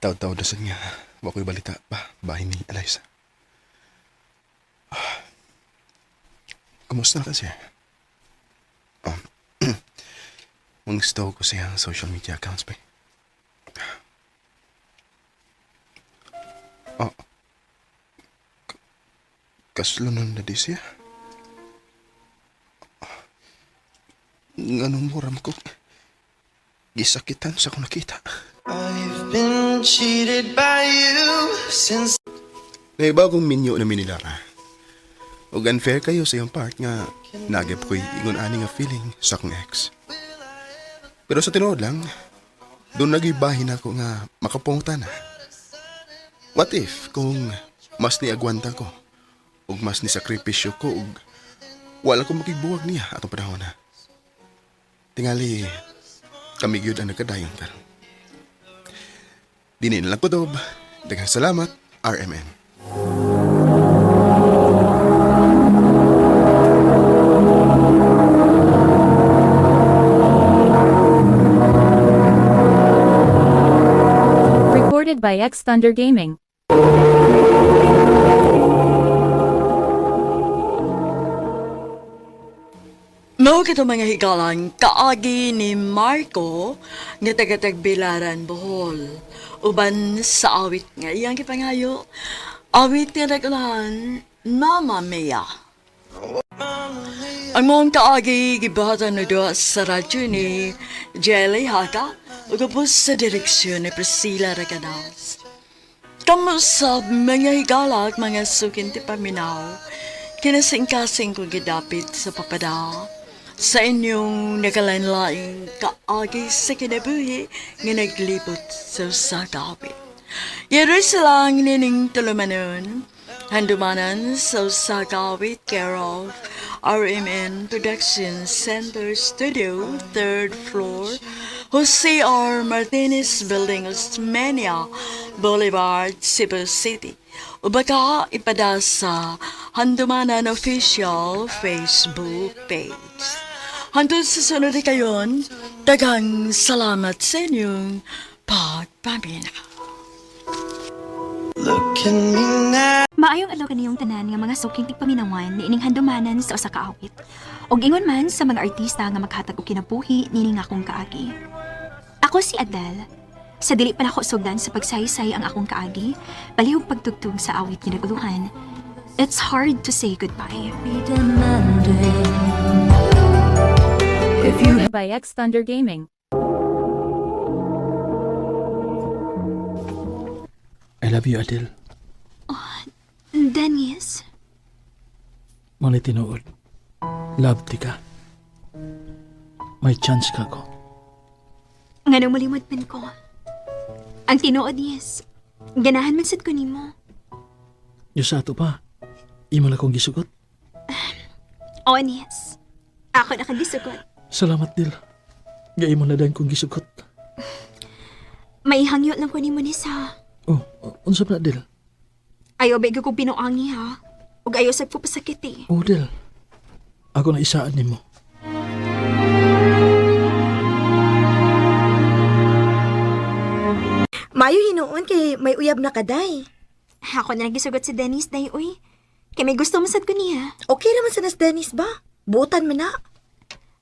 Taw-taw na sad nga. Wa ko'y balita pa. Bahin ni Eliza. Ah. Kumusta na kasi? Mang-stalk ko sa iyang social media accounts ba? Oh. Kaslonon na di siya. Nganong muram ko. Gisakitan sa akong nakita. May bagong minyo na minilara. Ug unfair kayo sa iyong part nga nagyap ko'y ingon ani nga feeling sa akong ex. Pero sa tinuod lang, doon nagibahin ako nga makapungta na. What if kung mas niagwanta ko ug mas nisakripisyo ko ug wala ko makigbuwag niya atong panahon na. Tingali, kami gyud ang nagkadayon karon. Dini na lang ko, Dob. Daghang salamat, RMN. Recorded by X Thunder Gaming. Mao kito mga higalan, kaagi ni Marco nga taga Tagbilaran, Bohol. Uban sa awit nga iyang gipangayo, awit nga nagulahan, Mama Mia. Ang mong kaagi gibahatan na doa sa radyo ni Jelly Haka ug ubos sa direksyon ni Priscilla Reganas. Kamusab mga higala at mga sukin ti paminaw, kinasingkasing ko gidapit sa papada, sa inyong nagalain-laing kaagi sa kinabuhi nga naglibot sa usa ka awit. Yerusalem nining tulumanon, handumanan sa usa ka awit care of RMN Production Center Studio, third floor, Jose R. Martinez Building, Osmeña Boulevard, Cebu City. O baka ipada sa Handumanan Official Facebook page. Hanggang sa sunod kayon, daghang salamat sa inyong pagpamina. Maayong adlaw kaniyong tanan nga mga suking tigpaminawan niining handumanan sa usa ka awit. Og ingon man sa mga artista nga maghatag og kinabuhi nining akong kaagi. Ako si Adele. Sa dili pa nako sugdan sa pagsaysay ang akong kaagi, palihog pagtugtog sa awit nga naguluhan. It's hard to say goodbye. By X Thunder Gaming. I love you, Adele. Dennis, Muna tinuod. Love ti ka. May chance ka ko. nganong malimod man ko. Ang tinuod, yes. Ganahan man sad ko nimo. Yung sa ato pa, imo na kong gisugot. Oo, yes. Ako na kang gisugot. Salamat, Dil. Nga imo na dayon kong gisugot. May hangyo lang ko nimo ni sa. Oh, unsa pa na, Del? Ayaw ba ko pinuangi ha? Ug ayaw sad ko pasakit eh. Oh, Del. Ako na isaan nimo. Maayo hinuon kay may uyab na kaday. Ako na lang gisugot si Dennis day uy. Kay may gusto man sad ko niya. Okay naman sa nas Dennis ba? Buotan man na.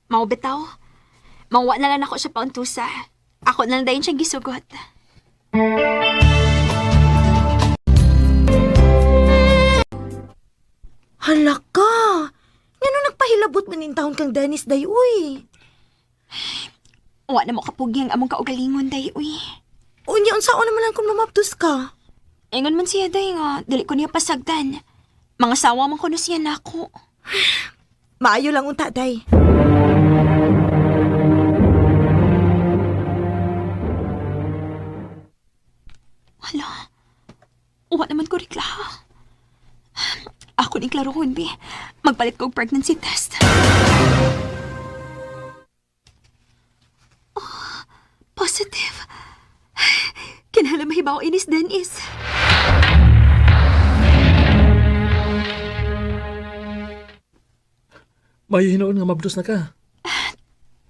Mao bitaw. Mangwa na lang ako siya pauntusa. Ako na lang dayon siyang gisugot. Hala ka! Ngano nagpahilabot man in taon kang Dennis day uy? Wa na mo kapugi ang among kaugalingon day uy. Unya unsaon naman lang kung mamaptos ka? Ingon man siya day nga, dili ko niya pasagdan. Mga sawa man kuno siya nako. Maayo lang unta day. Hala, wa naman ko reklaha. Ako ni klarohon, bi. Magpalit ko og pregnancy test. Oh, positive. Kinahanglan mahibaw inis Dennis. May hinuon nga mabdos na ka.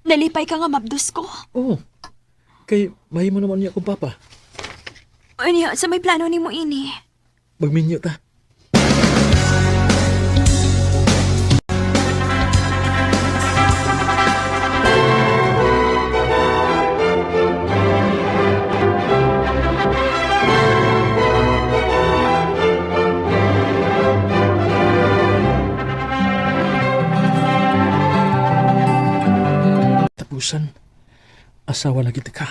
Nalipay ka nga mabdos ko. Oh. Kay mahimo naman niya akong papa. Unya, sa may plano nimo ini. Magminyo ta. Tapusan. Asawa na kita ka.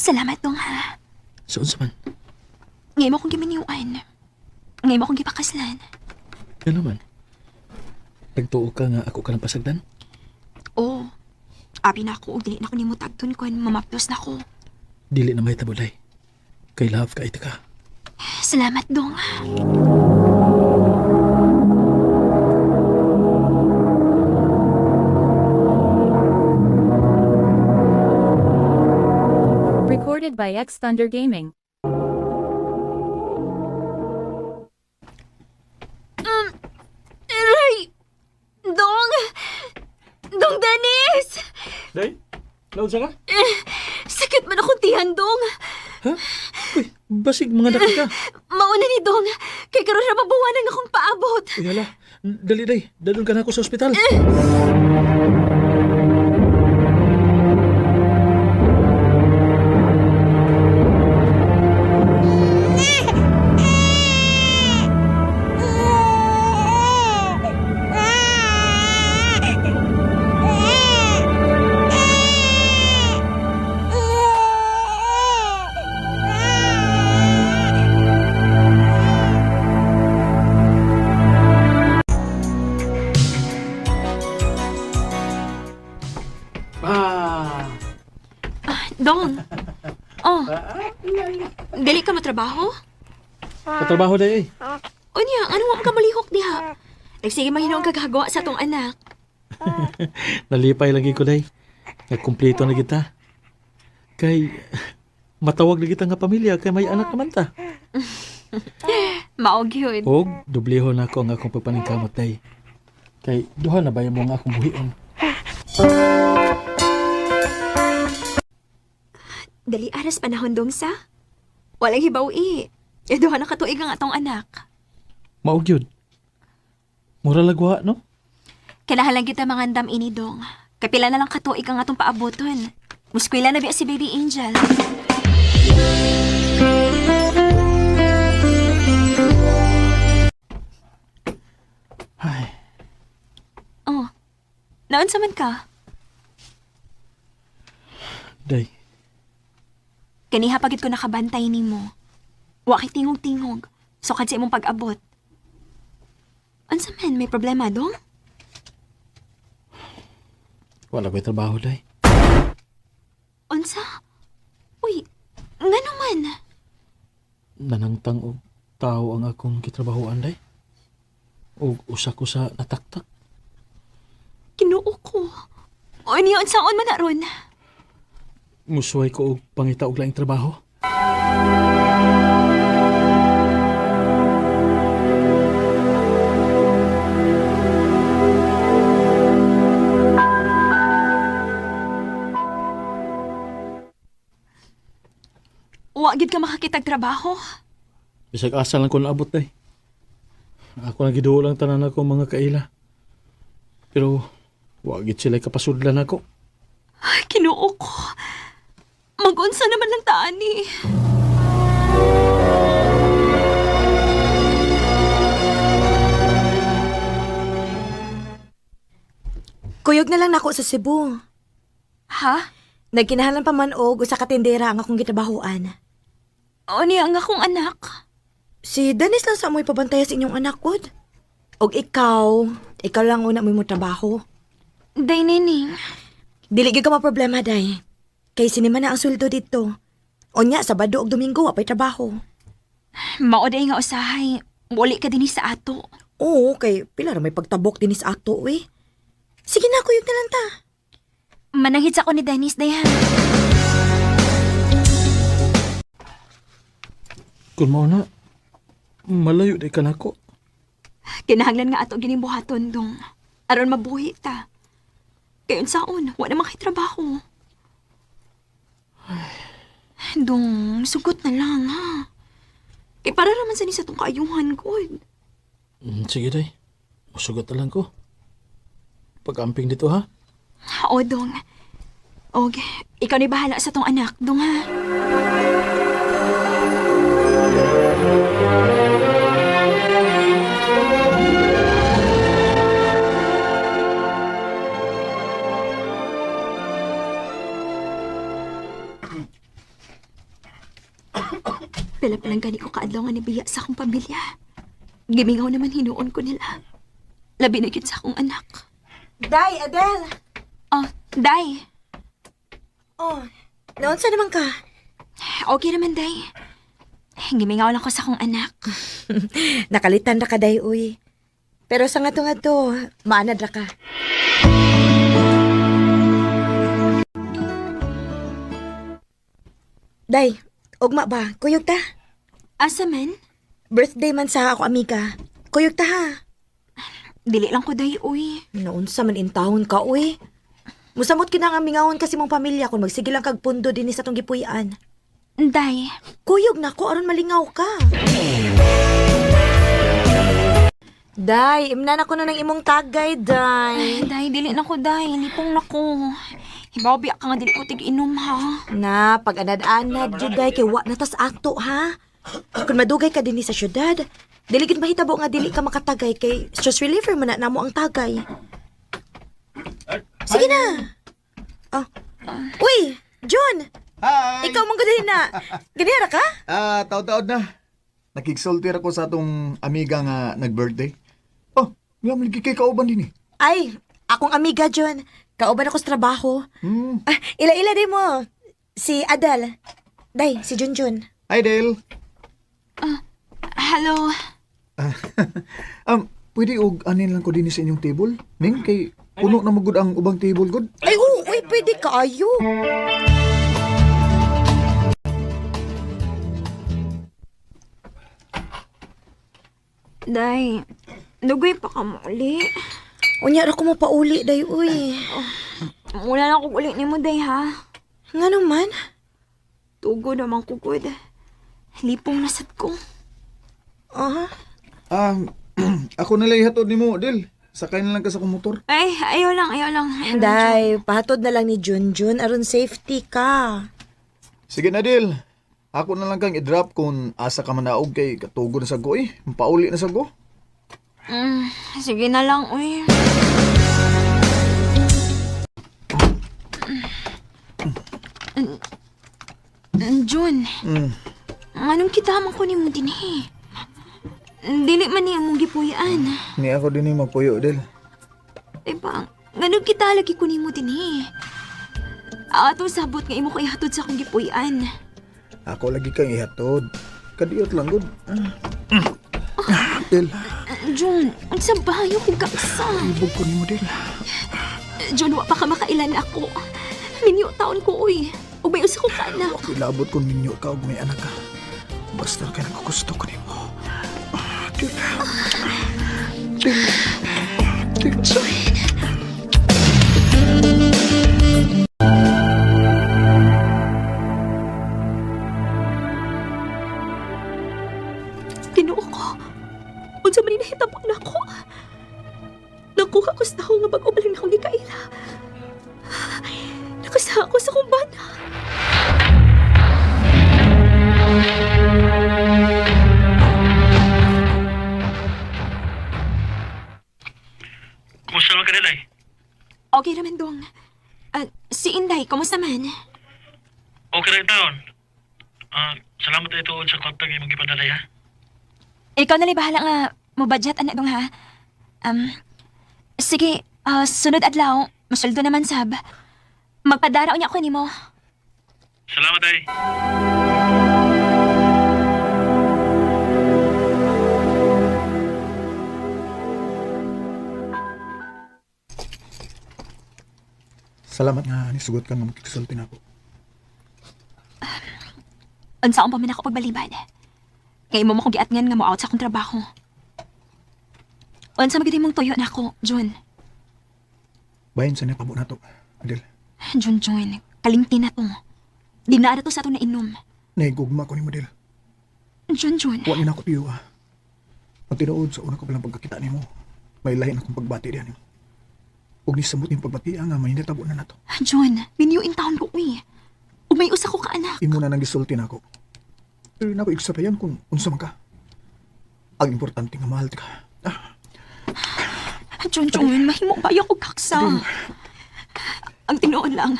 Salamat dong ha. So, unsa man? Ngayon mo akong giminiwan. Ngayon mo akong gipakaslan. Ano man? Nagtuo ka nga ako ka ng pasagdan? Oo. Abi na ako, ug dili na ako nimo tagton kon mamapdos na ko. Dili na may tabulay. Kay love ka ita ka. Salamat dong. Recorded by X Thunder Gaming. Aray! Dong! Dong Dennis! Day, naunsa ka? Sakit man akong tiyan, Dong. Ha? Uy, basig mga daki ka. Mauna ni Dong. Kay karon ra mabuwanan akong paabot. Uy, hala. Dali, day. Dalon ka na ako sa ospital. Ah! Dong. Oh. Dili ka matrabaho? Katrabaho, day, eh. Unya, ano mo ka malihok diha? Nagsige mahinoong kagagawa sa tong anak. Nalipay lagi ko, day. Nagkumpleto na kita. Kay, matawag na kita nga pamilya kay may anak naman ta. Mao gyud. Og, dublihon ako ang akong pagpaningkamot, day. Kay, duha na ba yung mga akong buhion? Dali aras panahon dong sa. Walang hibaw eh. E duha na katuig ang atong anak. Maog yun. Mura lagwa, no? Kailangan lang kita mangandam ini dong. Kapila na lang katuig ang atong paaboton. Muskwila na biya si Baby Angel. Ay, Oh. Naunsa man ka? day. Kaniha pagid ko nakabantay nimo. Wa kay tingog-tingog. Sukad sa imong pag-abot. Unsa man may problema dong? Wala ko'y trabaho, day. Unsa? Uy, ngano man? Nanangtang og tao ang akong gitrabahoan, day. Og usa ko sa nataktak. Kinuo ko. O niya, unsaon man na ron? Musuway ko og pangita og laing trabaho. Wa gid ka makakitag trabaho. Bisag asa lang ko naabot day. Ako na giduol ang tanan ako mga kaila. Pero wa gid sila kapasudlan ako. Ay, Kinoo ko. Magunsa naman lang taani. Kuyog na lang nako sa Cebu. Ha? Nagkinahalan pa man og usa ka tindera ang akong gitabahuan. O niya ang akong anak. Si Dennis lang sa amoy pabantay sa inyong anak pod. Og ikaw, ikaw lang una mo trabaho. Day, Nining. Dili gyud ka problema day. Kay sinima na ang sweldo dito. Unya Sabado ug Domingo wa pay trabaho. Mao day nga usahay. Muli ka dinhi sa ato. Oo, kay pila ra may pagtabok dinhi sa ato eh. Sige na, kuyog na lang ta. Mananghid sa ako ni Dennis, day ha. Kun mao na, malayo day ka nako. Kinahanglan nga ato gining buhaton dong. Aron mabuhi ta. Kay unsaon, wa naman kay trabaho. Dong, sugot na lang ha. Kay para raman sa ni sa tong kaayuhan gud. Sige day. Musugot na lang ko. Pag-amping dito ha. O dong. Og, ikaw ni bahala sa tong anak, dong ha. Pila pa lang gani ko kaadlaw nga nibiya sa akong pamilya. Gimingaw naman hinuon ko nila. Labi na gyud sa akong anak. Day, Adele. Oh, Day. Oh, naunsa naman ka? Okay naman, Day. Gimingaw lang ko sa akong anak. Nakalitan ra ka day uy. Pero sa nga to, maanad ra ka. Day, ugma ba? Kuyog ta. Asa man? Birthday man sa ako amiga. Kuyog ta ha. Dili lang ko, Day, uy. Naunsa man intawon ka uy. Musamot kina nga mingawon kasi mong pamilya kung magsige lang kag pundo dinhi sa tong gipuy-an. Day. Kuyog na ko aron malingaw ka. Day, imnan ako na ng imong tagay, day. Day, dili na ko, Day. Lipong na ko. Hibaw, biya ka nga, dili ko tig-inom, ha? Na, pag anad-anad, jud day, kay wa na tas ato, ha? Kung madugay ka dinhi sa syudad, dili gid mahitabo nga dili ka makatagay kay stress reliever man na namo ang tagay. Sige na. Oh. Uy, John! Hi! Ikaw man gud na. Ganira ka? Ah, taod-taod na. Nakigsulti ra ko sa atong amiga nga nag-birthday. Oh, nga maligi kay kauban din eh. Ay, akong amiga, John. Kauban ako sa trabaho. Hmm. Ah, ila-ila din mo. Si Adel. Day, si Junjun. Hi, Dale. Hello. Pwede og anin lang ko dinhi sa inyong table? Ning kay puno na magud ang ubang table gud. Ay, oo, uy, pwede kaayo. Day, dugoy pa ka mo uli. Unya ra ko mo pauli, day, uy. Wala lang kong uli ni mo, Day, ha? Nga naman. Tugo naman ko, good. Lipong nasad ko. Aha. Ah, ako na lang ihatod nimo, Dale. Sakay na lang ka sa akong motor. Ay, ayaw lang, ayaw lang. Ayaw lang, Day, pahatod na lang ni Junjun aron safety ka. Sige na, Dale. Ako na lang kang i-drop kung asa ka manaog kay katugo na sa ko eh. Pauli na sa ko. Sige na lang, uy. Jun, anong kita man ko ni mo din eh? Dili man niya mong gipuy-an. Ni ako din yung magpuyo, Dale. Diba, nganong kita lagi ko nimo din eh. Ato sabot nga imo ko ihatod sa akong gipuy-an. Ako lagi kang ihatod. Kadiyot lang gud. Del, Jun, unsa ba ayo kong kaksa? ibog ko nimo, Del. John, wa pa ka makailan ako. Minyo taon ko, uy. Ug may usa ko ka anak. Kilabot kung minyo ka og may anak ka. Basta kay nagkukusto ko nimo. Dil. Dil. Dil. John. Ginoo ko. Unsa man ni nahitabo nako? Nakuha ko sa tawo nga bag-o pa lang akong gikaila. Nakasaha ko sa kong bana. Kumusta naman ka nilay? Okay naman dong. Ah, si Inday, kumusta man? Okay rin taon. Salamat tayo tuon sa kontak imong gipadalay ha. Ikaw na bahala nga mo budget anak dong ha. Um, sige, sunod adlaw, masuldo naman sab. Magpadara unya ko nimo. Salamat ay. Salamat nga nisugot ka nga makigsulti na ako. Unsaon pa man ako pagbaliban. Kay imo mo kong giatngan nga mo-out sa akong trabaho. Unsa man gid imong tuyo nako, Jun. Bahin sa natabo na to, Adel. Jun, Jun, kalimti na to. Di na to sa ato na inom. Nahigugma ko ni Model. Jun, Jun. Wa ni na ako tiyo ah. Ang tinuod sa una ko palang pagkakita nimo, may lahi na akong pagbati diyan nimo. Ug nisamot ning pagbati nga may natabo na nato. Jun, minyo in taon ko, uy. Ug may usa ko ka anak. Imo na nang gisulti nako. Pero nako igsapayan kung unsa man ka. Ang importante nga mahal ka. Ah, Jun, Jun, mahimo ba ako kaksa? Ang tinuod lang.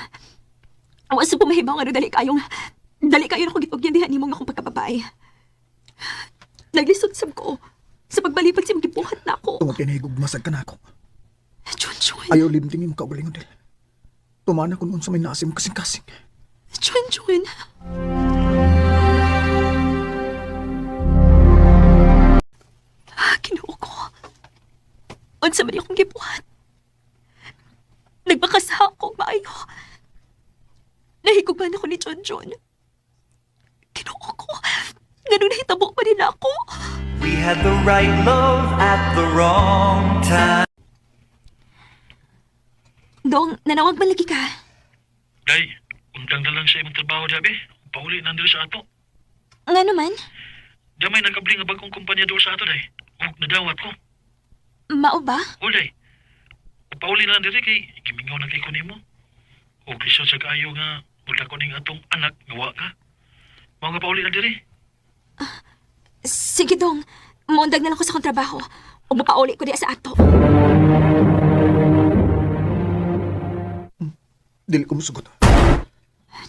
Awa sa pumahibaw nga dali kayo na ko gitugyan diha nimo nga akong pagkababae. Naglisod sab ko sa pagbalibag sa gibuhat na ako. Tungod kay nahigugma sad ka nako. Jun, Jun. Ayaw limting imong kaugalingon Del. Tumana kun unsa may naasim kasing-kasing. Jun, Jun. Ah, Ginoo ko. Unsa man akong gibuhat? Nagbakasa ako maayo. Nahigugman ako ni John John. Ginoo ko. Ganun nahitabo pa rin ako. We had the right love at the wrong time. Dong, nanawag man lagi ka. Day, undang na lang sa imong trabaho dabi. Pauli na diri sa ato. Nga naman, Di may nagabli nga bagong kumpanya doon sa ato day. Ug nadawat ko. mao ba? O day. Pauli na lang diri kay gimingaw na kay ko nimo. Ug lisod sa kaayo nga mula ko ning atong anak nga wa ka. Mao nga pauli na diri. Sige, Dong. Muundag na lang ko sa akong trabaho. Ug mapauli ko diya sa ato. Dili ko musugot.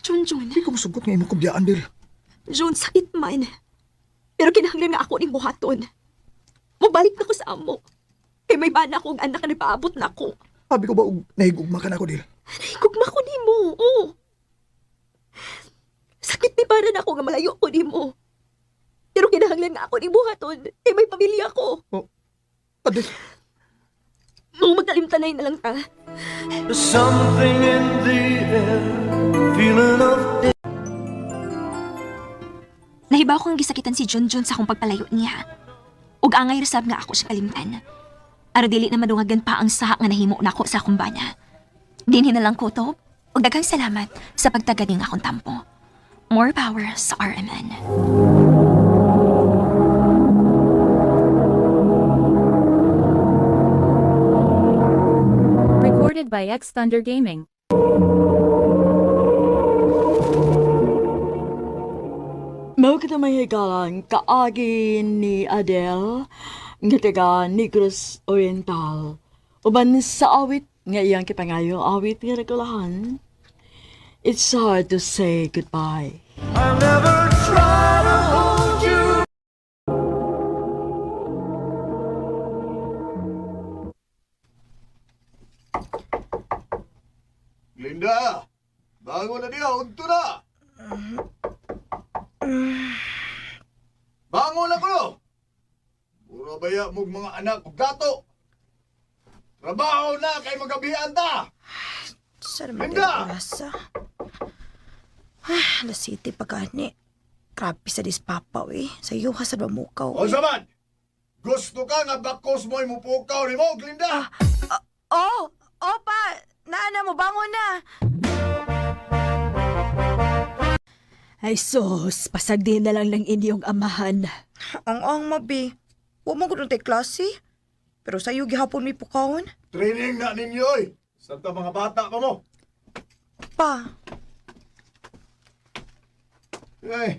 Jun, Jun. Dili ko musugot nga imong kubyaan Del. Jun, sakit man. Pero kinahanglan nga ako ning buhaton. Mubalik na ko sa amo. Kay may bana ko ang anak na napaabot na ako. Sabi ko ba og nahigugma ka nako Del? Nahigugma ko nimo. Oo. Sakit ni para na ako nga malayo ko nimo. Pero kinahanglan nga ako ning buhaton. Kay may pamilya ko. Oh, Adel, Nung magtalimtanay na lang ta. There's something in the air, feeling of Nahibaw kong gisakitan si Junjun Jun sa akong pagpalayo niya. Ug angay resab nga ako siya kalimtan. Aron dili na madungagan pa ang saha nga nahimo nako sa akong bana. Dinhi na lang ko to. Ug daghang salamat sa pagtagad ning akong tampo. More power sa RMN. Recorded by X Thunder Gaming. Mao kita may higalan kaagi ni Adele nga taga Negros Oriental. Uban sa awit nga iyang kipangayo awit nga nagulahan. It's hard to say goodbye. I'll never try to hold you. Linda! Bangon na diya, unto na! Bangon na ko! Mura baya mong mga anak ug dato! Trabaho na kay magabian ta! Sa naman Linda! oras, ah. Ah, alas 7 pa gani. Grabe sa dis papa, eh. Sa iyo, hasad mamukaw. O man! Gusto ka nga bakos mo'y mupukaw ni mo, Glinda! Oh! Oh, pa! Naana mo, bangon na! Ay sus, pasagdi na lang ng inyong amahan. Ang ang mabi. Wa mo gud tay klase. Pero sa iyo gihapon mi pukawon. Training na ninyo, oy! Santa mga bata pa mo! Pa, Eh,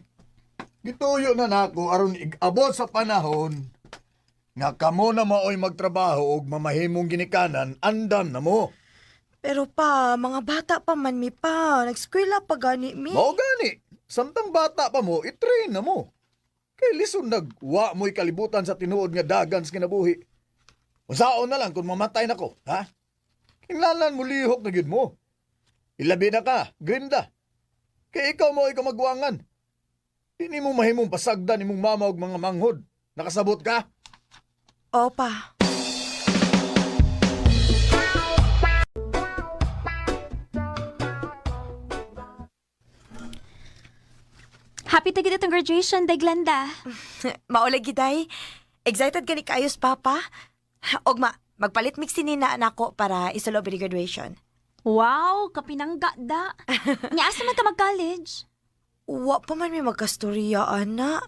gituyo na nako aron igabot sa panahon nga kamo na maoy magtrabaho og mamahimong ginikanan, andam na mo. Pero pa, mga bata pa man mi pa. Nagskwela pa gani mi. Mao gani, samtang bata pa mo, itrain na mo. Kay lison nagwa mo'y kalibutan sa tinuod nga dagan sa kinabuhi. Unsaon na lang kung mamatay nako, ha? Kinlalan mo lihok na gyud mo. Ilabi na ka, Grinda. Kay ikaw mo kamagwangan. Di nimo mahimong pasagdan imong mama og mga manghod. Nakasabot ka? Opa. Happy ta gid atong graduation, Day Glenda. Maulay giday. Excited gani kaayos papa. Ogma, magpalit mix ni na anak ko para isulob ni graduation. Wow, kapinangga da. Nya asa man ka mag-college? Wa pa man may magkastorya, ana.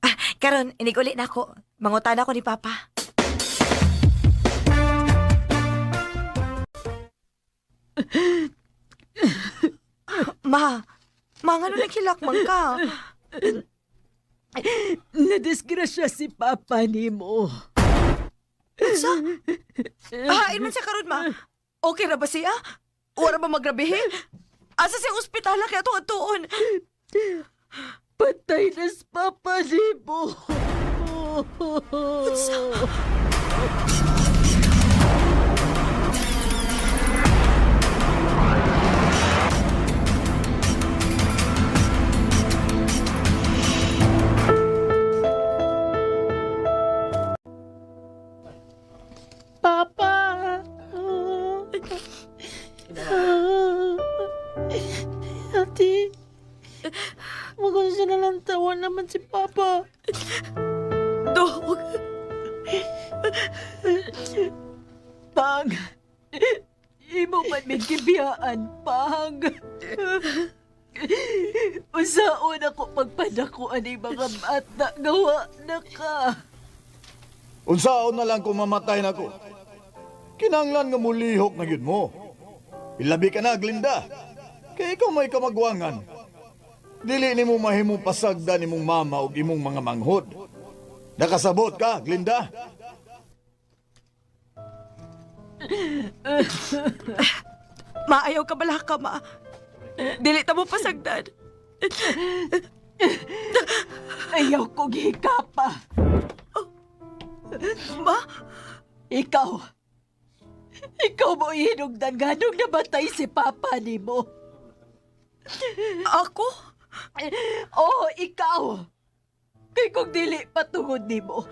Ah, karon inig-uli na ako. Mangutana ko ni Papa. Ma, ma, ngano naghilak man ka? Nadisgrasya si Papa nimo. Unsa? Hain man siya karon, ma. Okay ra ba siya? Wala ba magrabihin? Asa siya ospital kaya tuon-tuon? Patay na si Papa nimo. Unsa? Papa! Ate, magunsa na lang tawa naman si Papa. Dog. Pang, imo man may gibiyaan, Pang. Usaon ako pagpadako ani mga bata, gawa na ka. Unsaon na lang kung mamatay nako. Kinanglan nga mulihok na gyud mo. Ilabi ka na, Glinda. Kay ikaw may kamagwangan. Dili nimo mahimong pasagdan imong mama ug imong mga manghod. Nakasabot ka, Glinda. Maayaw ka bala ka, ma. Dili ta mo pasagdan. Ayaw kong hikapa. Ma? Ikaw. Ikaw mo hinugdan ganong namatay si Papa nimo. Ako? Oo, ikaw. Kay kung dili patungod nimo,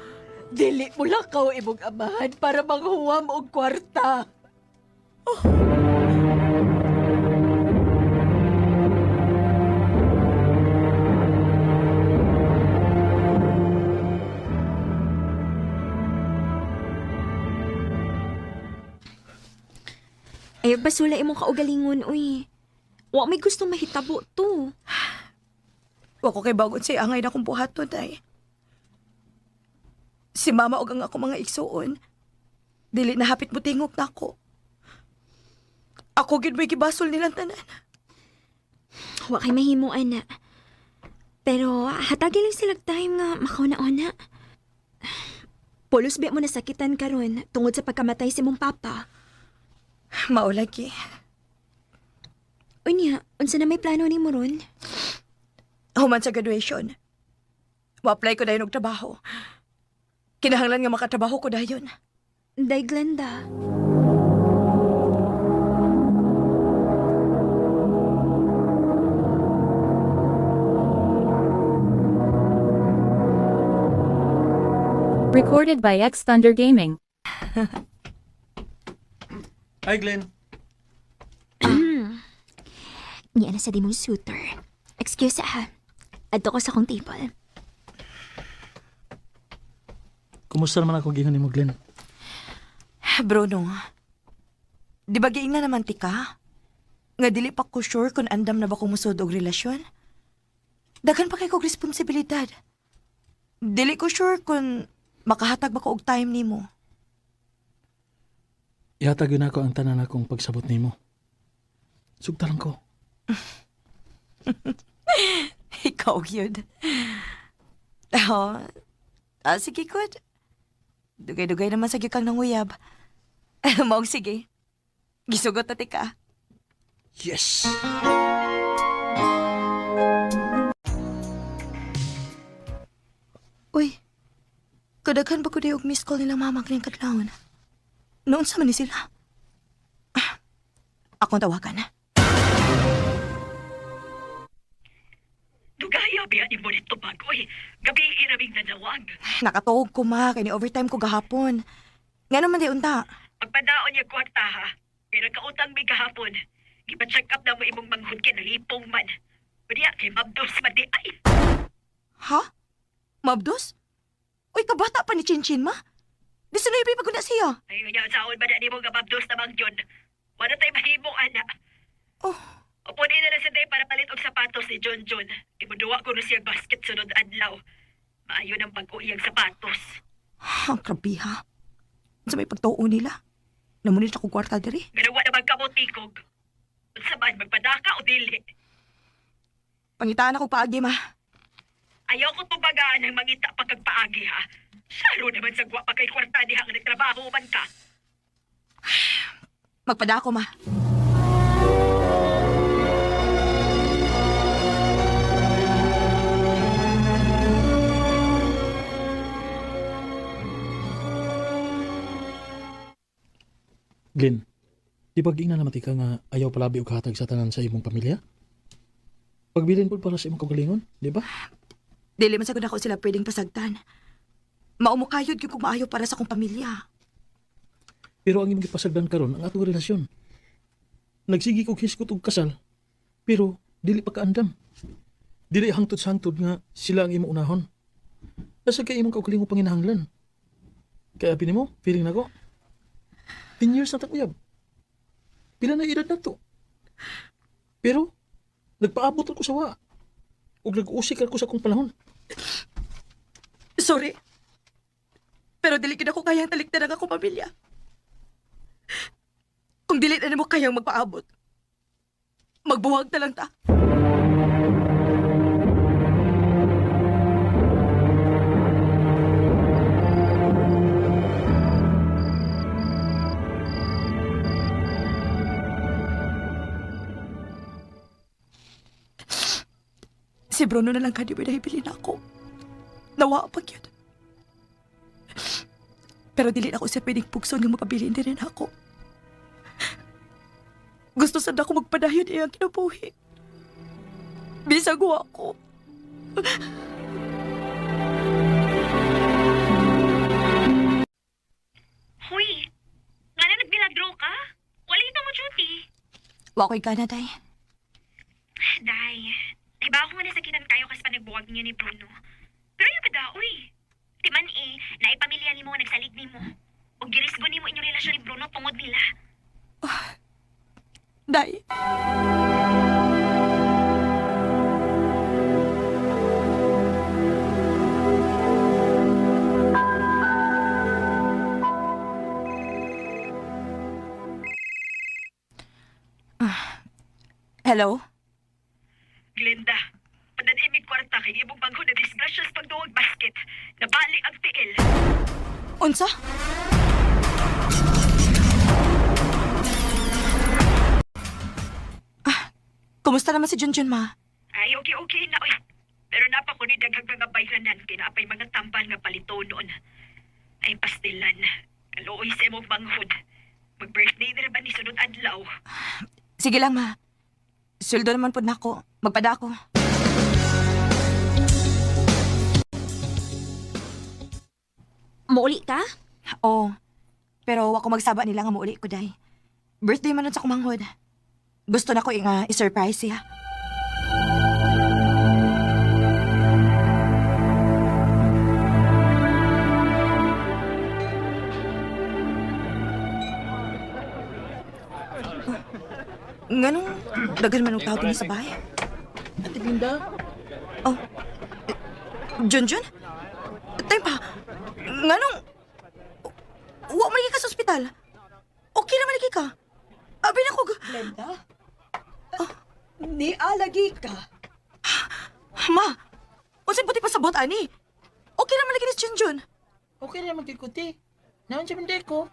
dili mo lakaw imong amahan para manghuwam og kwarta. Ay, basula imong kaugalingon, uy. Wa may gusto mahitabo to. Wa ko kay bagon sa angay na kong buhaton ay. Si mama og ang ako mga igsuon. Dili na hapit mo tingog nako. Ako gid mo'y gibasol nilang tanan. Wa kay mahimo, ana. Pero hatagi lang sila time nga makauna-una. Pulos ba mo nasakitan karon tungod sa pagkamatay si mong papa? Maulagi. Unya, unsa na may plano nimo ron? Human sa graduation. Ma-apply ko dayon og trabaho. Kinahanglan nga makatrabaho ko dayon. Day Glenda. Recorded by X Thunder Gaming. Hi, Glenn. Niya na sa di mong suitor. Excuse ha. Adto ko sa akong table. Kumusta naman ako gingon nimo, Glenn? Bruno, di ba giing na naman ti ka? Nga dili pa ko sure kung andam na ba kung musod og relasyon. Daghan pa kay kog responsibilidad. Dili ko sure kung makahatag ba ko og time nimo. Ihatag yun ako ang tanan akong pagsabot nimo. Sugtaran ko. Ikaw yun. Oh, ah, sige, good. Dugay-dugay naman sa kang nanguyab. Maong sige. Gisugot na ti ka. Yes! Uy, kadaghan ba ko di og miss call nila mama kanyang kadlawon? Noon sa man ni sila. Ah, akong tawagan. Dugaya biya ni mo nito bagoy. Gabi iraming nanawag. Nakatuog ko ma, kay ni overtime ko gahapon. Nga naman di unta. Pagpadaon niya kwarta ha. Kay nagkautang mi gahapon. Gipa-check up na mo imong manghud kay nalipong man. Unya kay mabdos man di ay. Ha? Mabdos? Uy, kabata pa ni Chinchin ma. Di sunoy pa na siya. Ay unya saon ba na nimo nga mabdos na mangyon. Wala tay mahimo ana. Oh. Opo na lang sa day para palit og sapatos ni John John. Imuduwa ko no siya basket sunod adlaw. Maayo ng pag-uwi ang sapatos. Ang grabe ha. Sa may pagtuo nila. Namunit ako kwarta diri. Ganawa na magkamutikog. Unsa man magpadaka o dili. Pangitaan ako paagi ma. Ayaw ko tubagaan ang mangita pagkagpaagi ha. Saro naman sa guwa pa kay kwarta diha nga nagtrabaho man ka. Magpada ako ma. Glenn, di ba giingnan naman ti ka nga ayaw palabi og hatag sa tanan sa imong pamilya? Pagbilin po para sa imong kaugalingon, di ba? Dili man sagud ako sila pwedeng pasagdan. Maumukayod gyud kung maayo para sa akong pamilya. Pero ang imong gipasagdan karon ang atong relasyon. Nagsigi kog hisgot og kasal, pero dili pa kaandam. Dili hangtod sa hangtod nga sila ang imong unahon. Nasa kay imong kaugalingon panginahanglan. Kaya abi nimo, feeling nako. 10 years na tag-uyab. Pila na edad na to. Pero nagpaabot ako sa wa. Ug nag-usik ako sa akong panahon. Sorry. Pero dili gid ako kayang talikdan ang akong pamilya. Kung dili na nimo kayang magpaabot, magbuwag na lang ta. Si Bruno na lang kadi ba nahibilin ako. Nawa pag yun. Pero dili na ako siya pwedeng pugson nga mapabilin din rin ako. Gusto sad ako magpadayon iyang kinabuhi. Bisag wa ako. Huy, nga na nagmilagro ka? Wala ito mo duty. Wa ko'y gana, day. Day, iba ako nga nasakitan kayo kasi panagbuwag niyo ni Bruno. Pero yung ba uy? Timan eh, naipamilya nimo nga nagsalig nimo. O girisgo nimo inyong relasyon ni Bruno tungod nila. Day. Ah, hello? Glenda, padanimig kwarta kay imong bangho na disgrasyas pagduwag basket. Nabali ang tiil. Unsa? Ah, kumusta naman si Junjun, ma? Ay, okay, okay na, oy. Pero napa ko ni daghang mga bayranan, kinaapay mga tambal nga palito noon. Ay, pastilan. Kaluoy sa imong manghud. Mag-birthday na ba ni sunod adlaw? Sige lang, ma. Sweldo naman po na ako. Magpada ako. Muuli ka? Oo. Pero wa ko magsaba nila nga muuli ko, day. Birthday man nun sa kumanghod. Gusto na ko nga i-surprise siya. Nganong daghan man og tao dinhi sa bahay? Ate Linda? Oh. Junjun? Time pa. Nganong wa man lagi ka sa ospital? Okay naman lagi ka. Abi na ko. Glenda? Nialagi ka. Ma, unsay buti pasabot ani? Okay naman lagi ni Junjun. Okay naman kay Kuti. Naon siya man ko?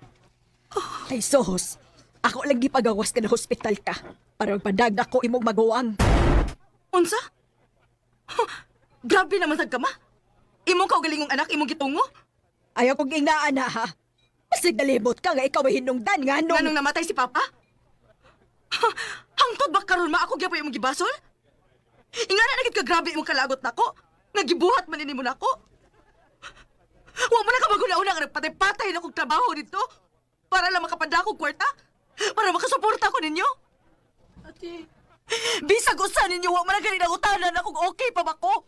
Ay, sos. Ako lang gipagawas ka na hospital ka. Para magpadag ako imong maguwang. Unsa? Huh, grabe naman sad ka, ma. Imong kaugalingong anak, imong gitungo. Ayaw kong inaan na, ha? Basig nalibot ka nga ikaw ay hinungdan nga nung... Nganong namatay si Papa? Huh, hangtod ba karon ma ako gyapon imong gibasol? Ingana na gid ka grabe imong kalagot nako. Nagibuhat man ini mo nako. Wa man na ka maguna-una nga nagpatay-patay na kog trabaho dito para lang makapadakog kwarta, para makasuporta ko ninyo. Ate. Bisag usa ninyo wa man na gani nangutana na kung okay pa ba ko.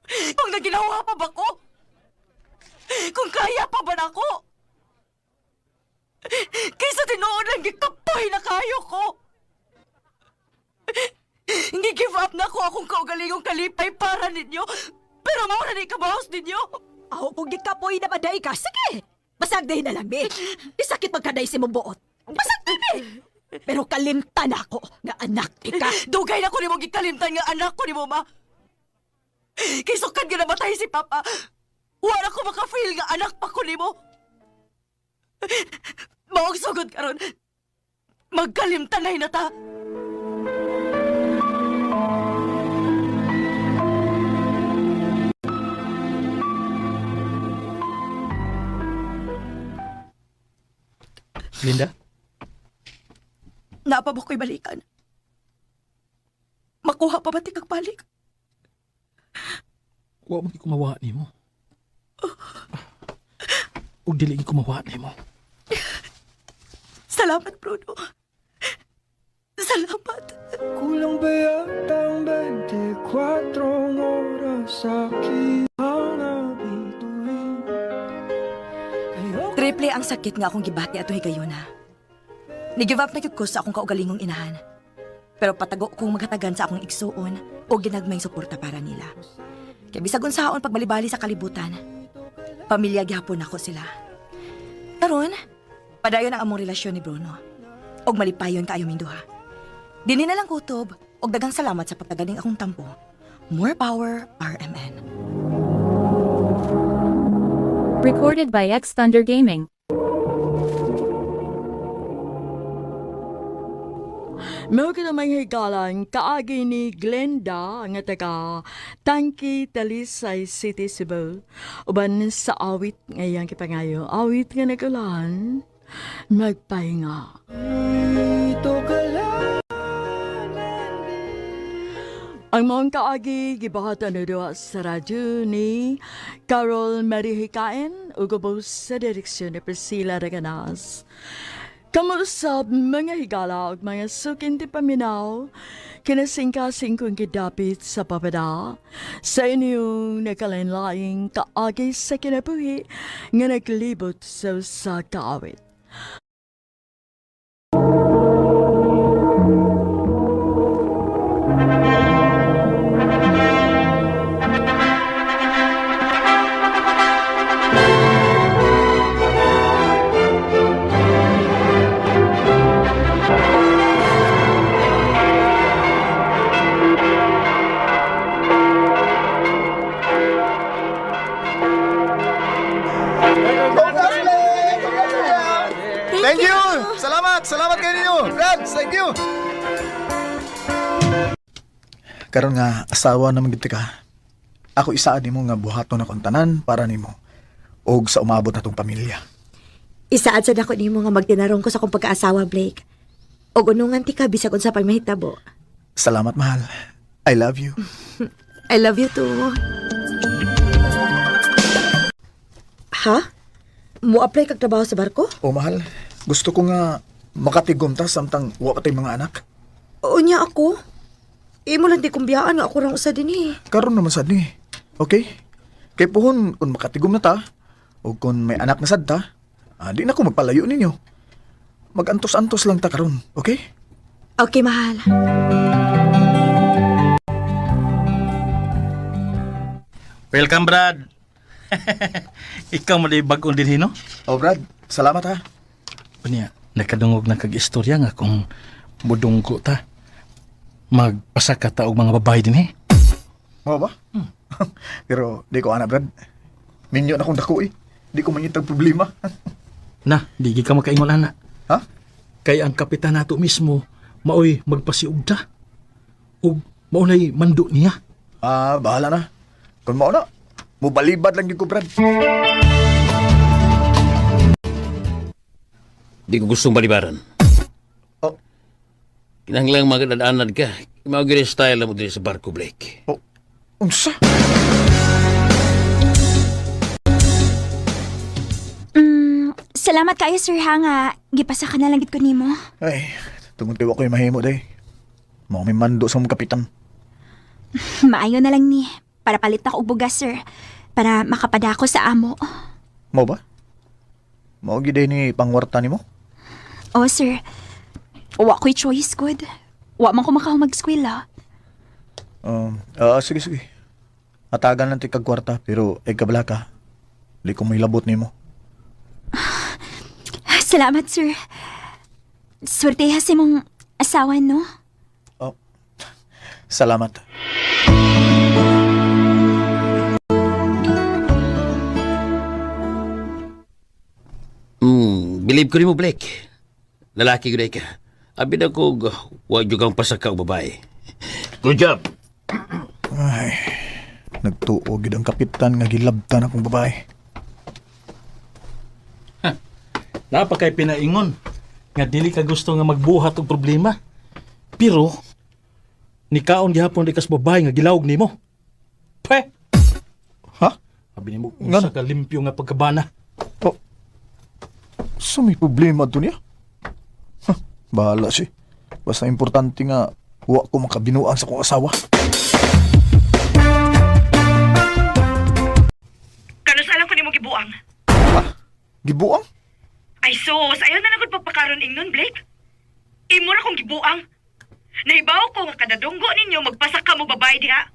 Kung naginawa pa ba ko? Kung kaya pa ba nako? Kaysa tinuod lang gikapoy na kayo ko. Hindi give up na ko akong kaugalingong kalipay para ninyo. Pero mao na ni kabaos ninyo. Ako kung gikapoy na baday ka, sige! Basag day na lang, be. Di sakit magkaday si mong buot. Basag day, be! Pero kalimtan ako nga anak ti ka. Dugay na ko nimo gikalimtan nga anak ko nimo, ma. Kay sukad nga namatay si Papa. Wala ko maka-feel nga anak pa ko nimo. Maog sugod karon. Magkalimtanay na ta. Linda? Naa pa ba ko'y balikan? Makuha pa ba ti kag balik? Wa man kumawa nimo. Ug dili kumawa nimo. Salamat, Bruno. Salamat. Kulang ba yata ang 24 oras sa aking nabituin? Triple ang sakit nga akong gibati ato higayuna. Ni-give up na gyud ko sa akong kaugalingong inahan. Pero patago kong maghatagan sa akong igsuon o ginagmayng suporta para nila. Kay bisag unsaon pagbalibali sa kalibutan, pamilya gihapon nako sila. Karon, padayon ang among relasyon ni Bruno. Og malipayon kaayo ming duha. Dinhi na lang kutob og daghang salamat sa pagtagaling akong tampo. More power, RMN. Recorded by X Thunder Gaming. Mao ka namang higalan kaagi ni Glenda nga taga Tangki Talisay City, Cebu. Uban sa awit ngayang kipangayo. Awit nga nagulahan, magpahinga. Dito ka lang. Ang maong kaagi gibahatan na duha sa radyo ni Carol Marie Hikain ug ubos sa direksyon ni Priscilla Reganas. Kamusab mga higala ug mga sukin ti paminaw, kinasingkasing kong gidapit sa papada, sa inyong nakalain-laing kaagi sa kinabuhi nga naglibot sa usa ka awit. Thank you! Salamat! Salamat kayo ninyo! Friends, thank you! Karon nga asawa naman gid ka. Ako isaad nimo nga buhaton akong tanan para nimo og sa umabot na tong pamilya. Isaad sad ako nimo nga magtinarong ko sa akong pagkaasawa, Blake. Og unungan ti ka bisag unsa pay mahitabo. Salamat mahal. I love you. I love you too. Ha? Mo-apply kag trabaho sa barko? O mahal, gusto ko nga Makatigom ta samtang wa pa tay mga anak. Unya ako. Imo lang di kumbiyaan nga ako rang usa dinhi. Karon naman sad ni. Okay? Kay puhon kung makatigom na ta o kung may anak na sad ta, di na ko magpalayo ninyo. Magantos-antos lang ta karon, okay? Okay, mahal. Welcome, Brad. Ikaw mo di bagong din no? Oh, Brad, salamat ha. Unya, nakadungog na kag istorya nga kung budunggo ta. Magpasaka ta og mga babae din eh. Mao ba? Pero di ko ana, Brad. Minyo na kong dako eh. Di ko mangitag problema. Na, di gid ka makaingon ana. Ha? Kay ang kapitan nato mismo maoy magpasiugda. Ug mao nay mando niya. Ah, bahala na. Kung mao na, mubalibad lang gyud ko, Brad. Di ko gustong balibaran. Oh. Kinahanglang magdadaanad ka. Mao gyud style na mo diri sa barko, Blake. Oh, unsa? Salamat kayo, sir, ha, nga gipasa ka na lang gid ko nimo. Ay, tungod kay wa ko'y mahimo day. Mao may mando sa mong kapitan. Maayo na lang ni. Para palit ako og bugas, sir. Para makapadako sa amo. Mao ba? Mao gyud day ni pangwarta nimo? Oh, sir. Wa ko'y choice, good. Wa man ko makahumag-eskwela. Sige, sige. Atagan lang ti kag kwarta, pero ay kabala ka. Di ko may labot nimo. Salamat, sir. Swerteha sa imong asawa, no? Oh. Salamat. Believe ko nimo, Blake. Lalaki gyud ay ka. Abi na ko wa jud kang pasaka og babae. Good job. Ay, nagtuo gid ang kapitan nga gilabtan akong babae. Napakay pinaingon nga dili ka gusto nga magbuhat og problema. Pero nikaon gihapon di kas babae nga gilawog nimo. Pe, Ha? abi nimo unsa ka limpyo nga pagkabana. Oh. So may problema to niya? Huh, bahala si. Basta importante nga wa ko makabinuan sa kong asawa. Kanus alam ko nimo gibuang. Gibuang? Ay sus, ayaw na lang gud pagpakaron ingnon, Blake. Imo ra kong gibuang. Nahibaw ko nga kada dunggo ninyo magpasak ka mo babae diha.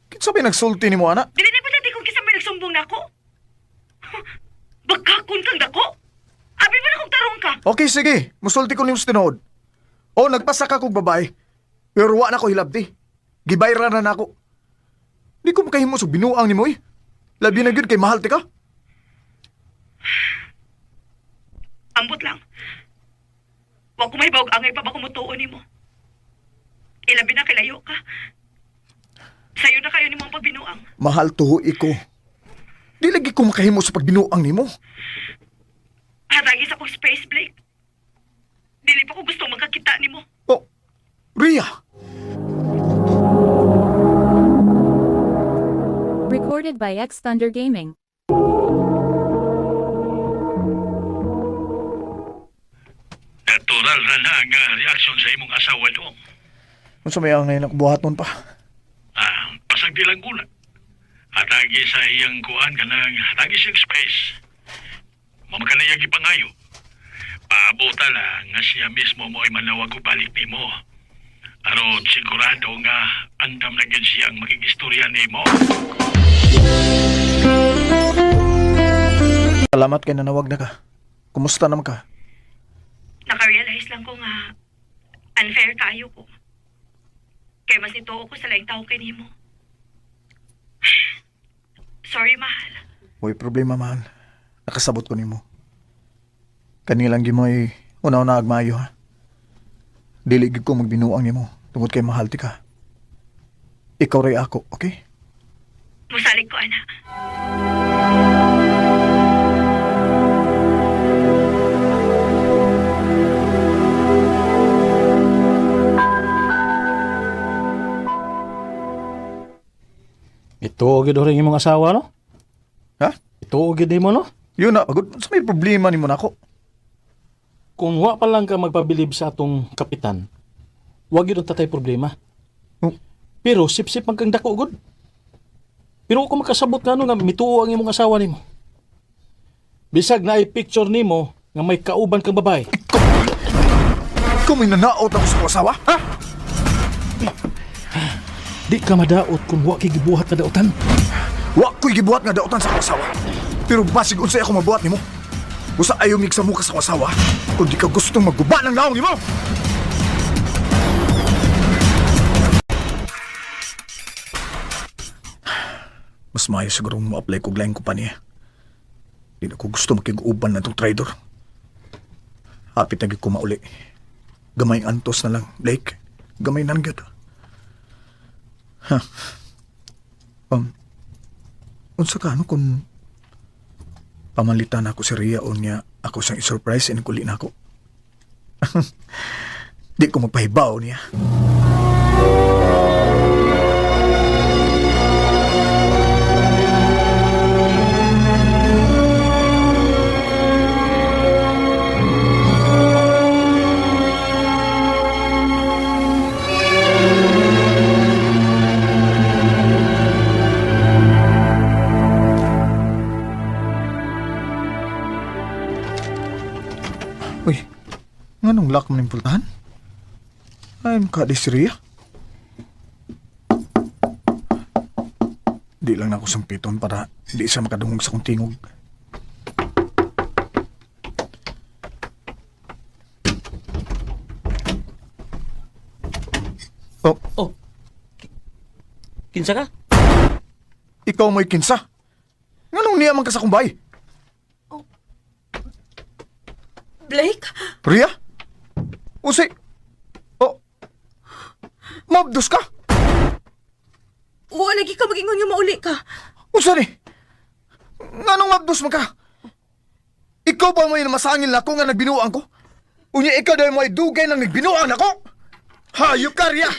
Kinsa may nagsulti nimo ana? Dili na pala kung kinsa may nagsumbong nako. Bagkakon kang dako. Abi ba na kong tarong ka? Okay, sige. Musulti ko nimo sa tinuod. O, nagpasaka kog babae. Pero wa na ko hilabti. Gibayra na nako. Di ko makahimo sa binuang nimo eh. Labi na gyud kay mahal ti ka. Ambot lang. Wa ko mahibawag angay pa ba kumutuo nimo. Ilabi na kilayo ka. Sayo na kayo nimo ang pagbinuang. Mahal tuho iko. Di lagi ko makahimo sa pagbinuang nimo. Hatagi sa kong space, Blake. Dili pa ko gusto magkakita nimo. Oh, Rhea! Recorded by X Thunder Gaming. Natural ra na ang reaksyon sa imong asawa doon. Unsa may angay na buhat nun pa? Ah, pasag di lang guna. Hatagi sa iyang kuan kanang hatagi siyang space. Mamakanayag ipangayo. Paabota lang nga siya mismo mo'y manawag og balik nimo. Aron sigurado nga andam na gyud siyang makigistorya nimo. Salamat kay nanawag na ka. Kumusta naman ka? Naka-realize lang ko nga unfair kaayo ko. Kay mas nituo ko sa laing tao kay nimo. Sorry, mahal. Uy, problema mahal. Nakasabot ko nimo. Kanilang gimoy una-una agmayo ha. Dili gyud ko magbinuang nimo tungod kay mahal ti ka. Ikaw ray ako, okay? Musalig ko, anak. Ito gid rin imong asawa no? Ha? Ito gid nimo no? Yun na, pagod. Sa may problema nimo nako. Kung wa pa lang ka magpabilib sa atong kapitan, wa gyud ang tatay problema. Oh. Pero sip-sip man kang dako gud. Pero ako makasabot nga ano nga mituo ang imong asawa nimo. Bisag na picture nimo nga may kauban kang babae. Ikaw may nanaot ako sa akong asawa, ha? Di ka madaot kung wa kay gibuhat nga daotan. Wa ko'y gibuhat nga daotan sa akong asawa. Pero basig unsay ako mabuhat nimo. Usa ayaw mig sa muka sa akong asawa kung di ka gustong magguba ng naong nimo. Mas maayo siguro mo-apply kog laing kumpanya. Di na ko gusto makig-uban na itong traidor. Hapit na gyud ko mauli. Gamay antos na lang, Blake. Gamay na lang gyud. Ha. Unsa ka ano kung pamalitan ako si Rhea o niya ako siyang i-surprise and kuli na ako. Di ko magpahibaw niya. Uy, nganong lock man yung pultahan? Ay, makadi si Rhea. Di lang na ako sampiton para di siya makadungog sa kong tingog. Oh. Oh. Kinsa ka? Ikaw mo'y kinsa. Nganong niya man ka sa kumbay? Blake? Rhea? Usi! Oh! Mabdos ka? Wa lagi ka magingon nga mauli ka. Usa ni? Nganong mabdos man ka? Ikaw pa mo'y masangil nako nga nagbinuang ko? Unya ikaw dahil mo'y dugay nang nagbinuang nako? Hayop ka, Rhea!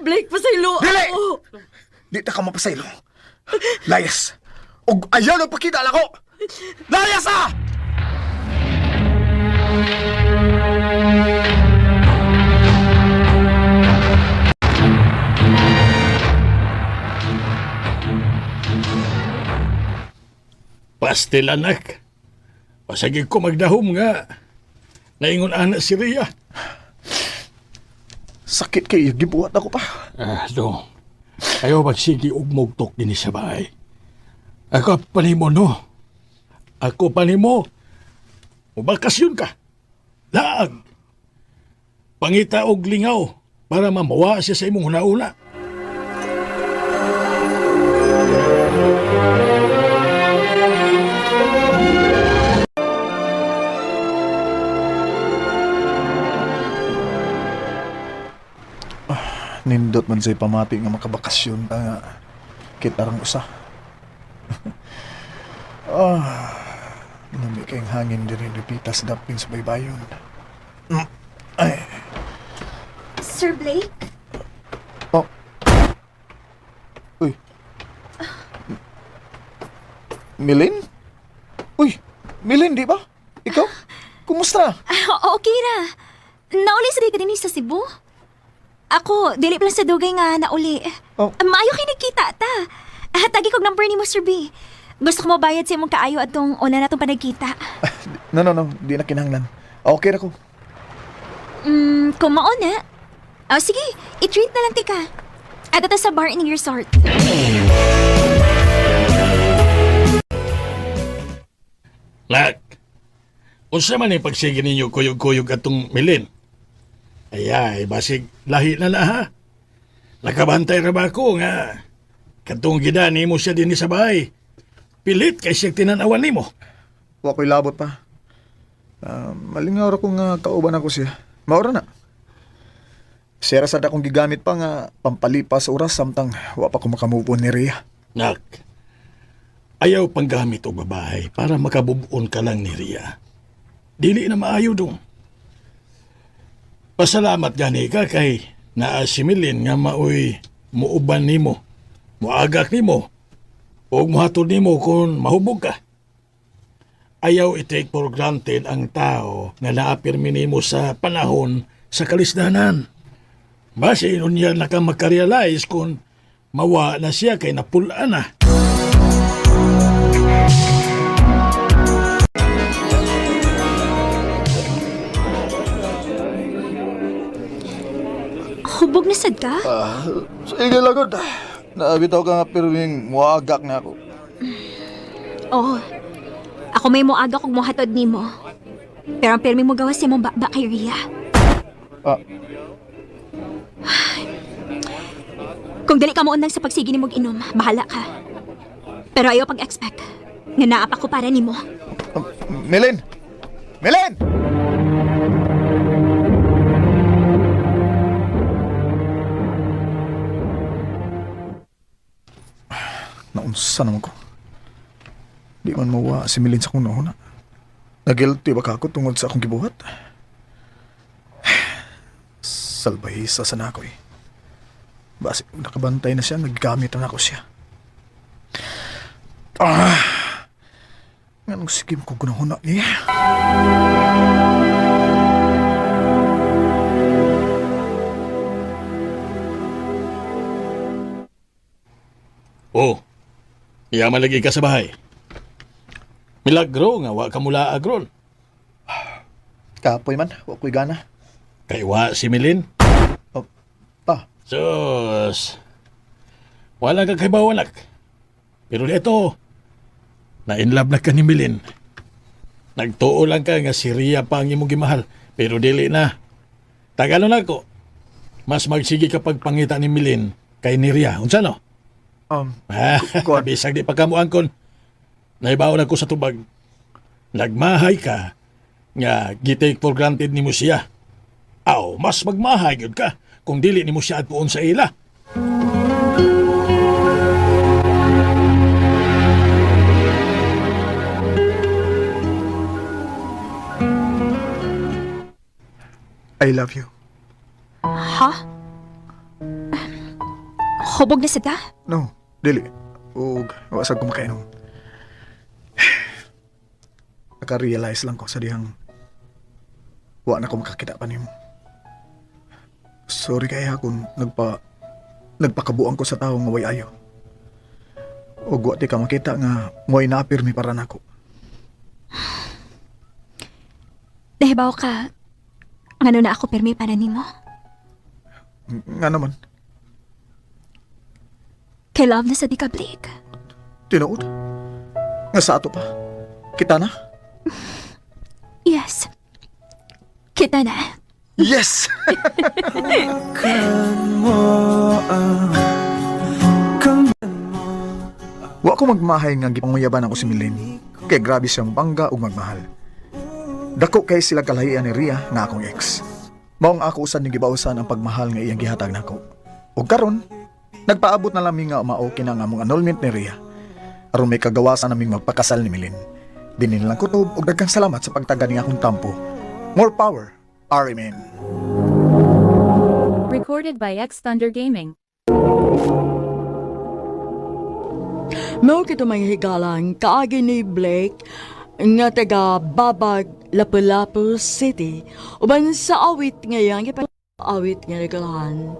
Blake, pasaylo Dili! ako. Di ta ka mapasaylo. Layas! Og ayaw na pakita nako! Layas ah! Pastil anak. Pasagig ko magdahom nga. Naingon ana si Rhea. Sakit kay gibuhat ako pa. Ah, do. Ayaw magsigi og mugtok dinhi sa bahay. Ako pa nimo no. Ako pa nimo. Mubakasyon ka. Laag. Pangita og lingaw para mamawa siya sa imong hunauna. Nindot man sa'y pamati nga makabakasyon ta nga kita rang usa. Ah, nami kayong hangin diri dipita sa dapin sa baybayon. Ay, Sir Blake? oh. Uy. Milin? Uy, Milin, di ba? Ikaw? Kumusta? Ah, okay ra. Nauli sa di ka din sa Cebu? Ako, dili pa lang sa dugay nga nauli. Oh. Maayo kay nagkita ta. Ah, tagi kog number ni mo, Sir B. Gusto ko mobayad sa imong kaayo atong una natong panagkita. No, no, no. Di na kinahanglan. Okay ra ko. Kung mao na. Oh, sige, i-treat na lang tika. At ito sa bar in resort. Lak, unsa man yung pagsige ninyo kuyog-kuyog atong milin? Ay, basig lahi na na ha. Nakabantay ra ba ako nga katong gidani mo siya dinhi sa bahay. Pilit kay siya tinanawan nimo. Wa ko'y labot pa. Ah, malingaw ra ko nga kauban ako siya. Maura na. Siya ra sad akong gigamit pa nga pampalipas oras samtang wa pa ko makamove on ni Rhea. Nak, ayaw panggamit og babae para makabubuon ka lang ni Ria. Dili na maayo dong. Pasalamat gani ka kay naa si Milin nga maoy muuban nimo, muagak nimo, ug muhatod nimo kung mahubog ka. Ayaw i-take for granted ang tao nga naapirmi nimo sa panahon sa kalisdanan. Basi unya na ka makarealize kung mawa na siya kay napula na. Hubog na sad ka? Ah, sige lagod. Naabitaw ka nga pirming muagak na ako. Oo. Ako may moaga kog mohatod nimo. Pero ang pirmi mo gawas imong baba kay Ria. Ah. Kung dili ka mo unang sa pagsige nimo og inom, bahala ka. Pero ayaw pag-expect nga naa pa ko para nimo. Melin! Melin! Naunsa naman ko. Di man mawa si Milin sa akong nauna. Nagilty ba ka ako tungod sa akong gibuhat? Salbahisa sa na ako eh. Basi, nakabantay na siya, naggamit na ako siya. Ah! Nganong sige mo kong gunahuna niya? Oh, yaman lagi ka sa bahay. Milagro nga wa ka mula agron. Kapoy man, wa ko'y gana. Kay wa si Milin. Oh, pa. Sus. Wala ka kay bawanak. Pero dito, na in love na ka ni Milin. Nagtuo lang ka nga si Ria pa ang imong gimahal, pero dili na. Tagalo na ko. Mas magsige ka pagpangita ni Milin kay ni Ria. Unsa no? Ah, bisag di pa ka moangkon. Naibaon ako sa tubag. Nagmahay ka nga gitake for granted nimo siya. Aw, mas magmahay gyud ka kung dili nimo siya adpuon sa ila. I love you. Ha? Hubog na sad ka? No, dili. Ug wa sad ko makainom. Naka-realize lang ko sa dihang wa na ko makakita pa nimo. Sorry kaya kung nagpakabuang ko sa tawo nga way ayo. Ug wa ti ka makita nga mo'y naapirmi para nako. Nahibaw ka ngano na ako pirmi para nimo. Nga naman, Kay love na sa di ka, Blake. tinuod. Nga sa ato pa. Kita na? Yes. Kita na. Yes! Wa ko magmahay nga gipanguyaban ako si Milene. Kay grabe siyang bangga ug magmahal. Dako kay sila kalahian ni Ria nga akong ex. Maong ako usan ni gibausan ang pagmahal nga iyang gihatag nako. Ug karon, nagpaabot na lang mi nga maoki na nga among annulment ni Ria. Aron may kagawasan naming magpakasal ni Milene. Dinin lang kutob ug daghang salamat sa pagtaga ni akong tampo. More power, RMN. Recorded by X Thunder Gaming. Mao kito mga higalang kaagi ni Blake nga taga Babag, Lapu-Lapu City. Uban sa awit ngayang awit nga nagalahan.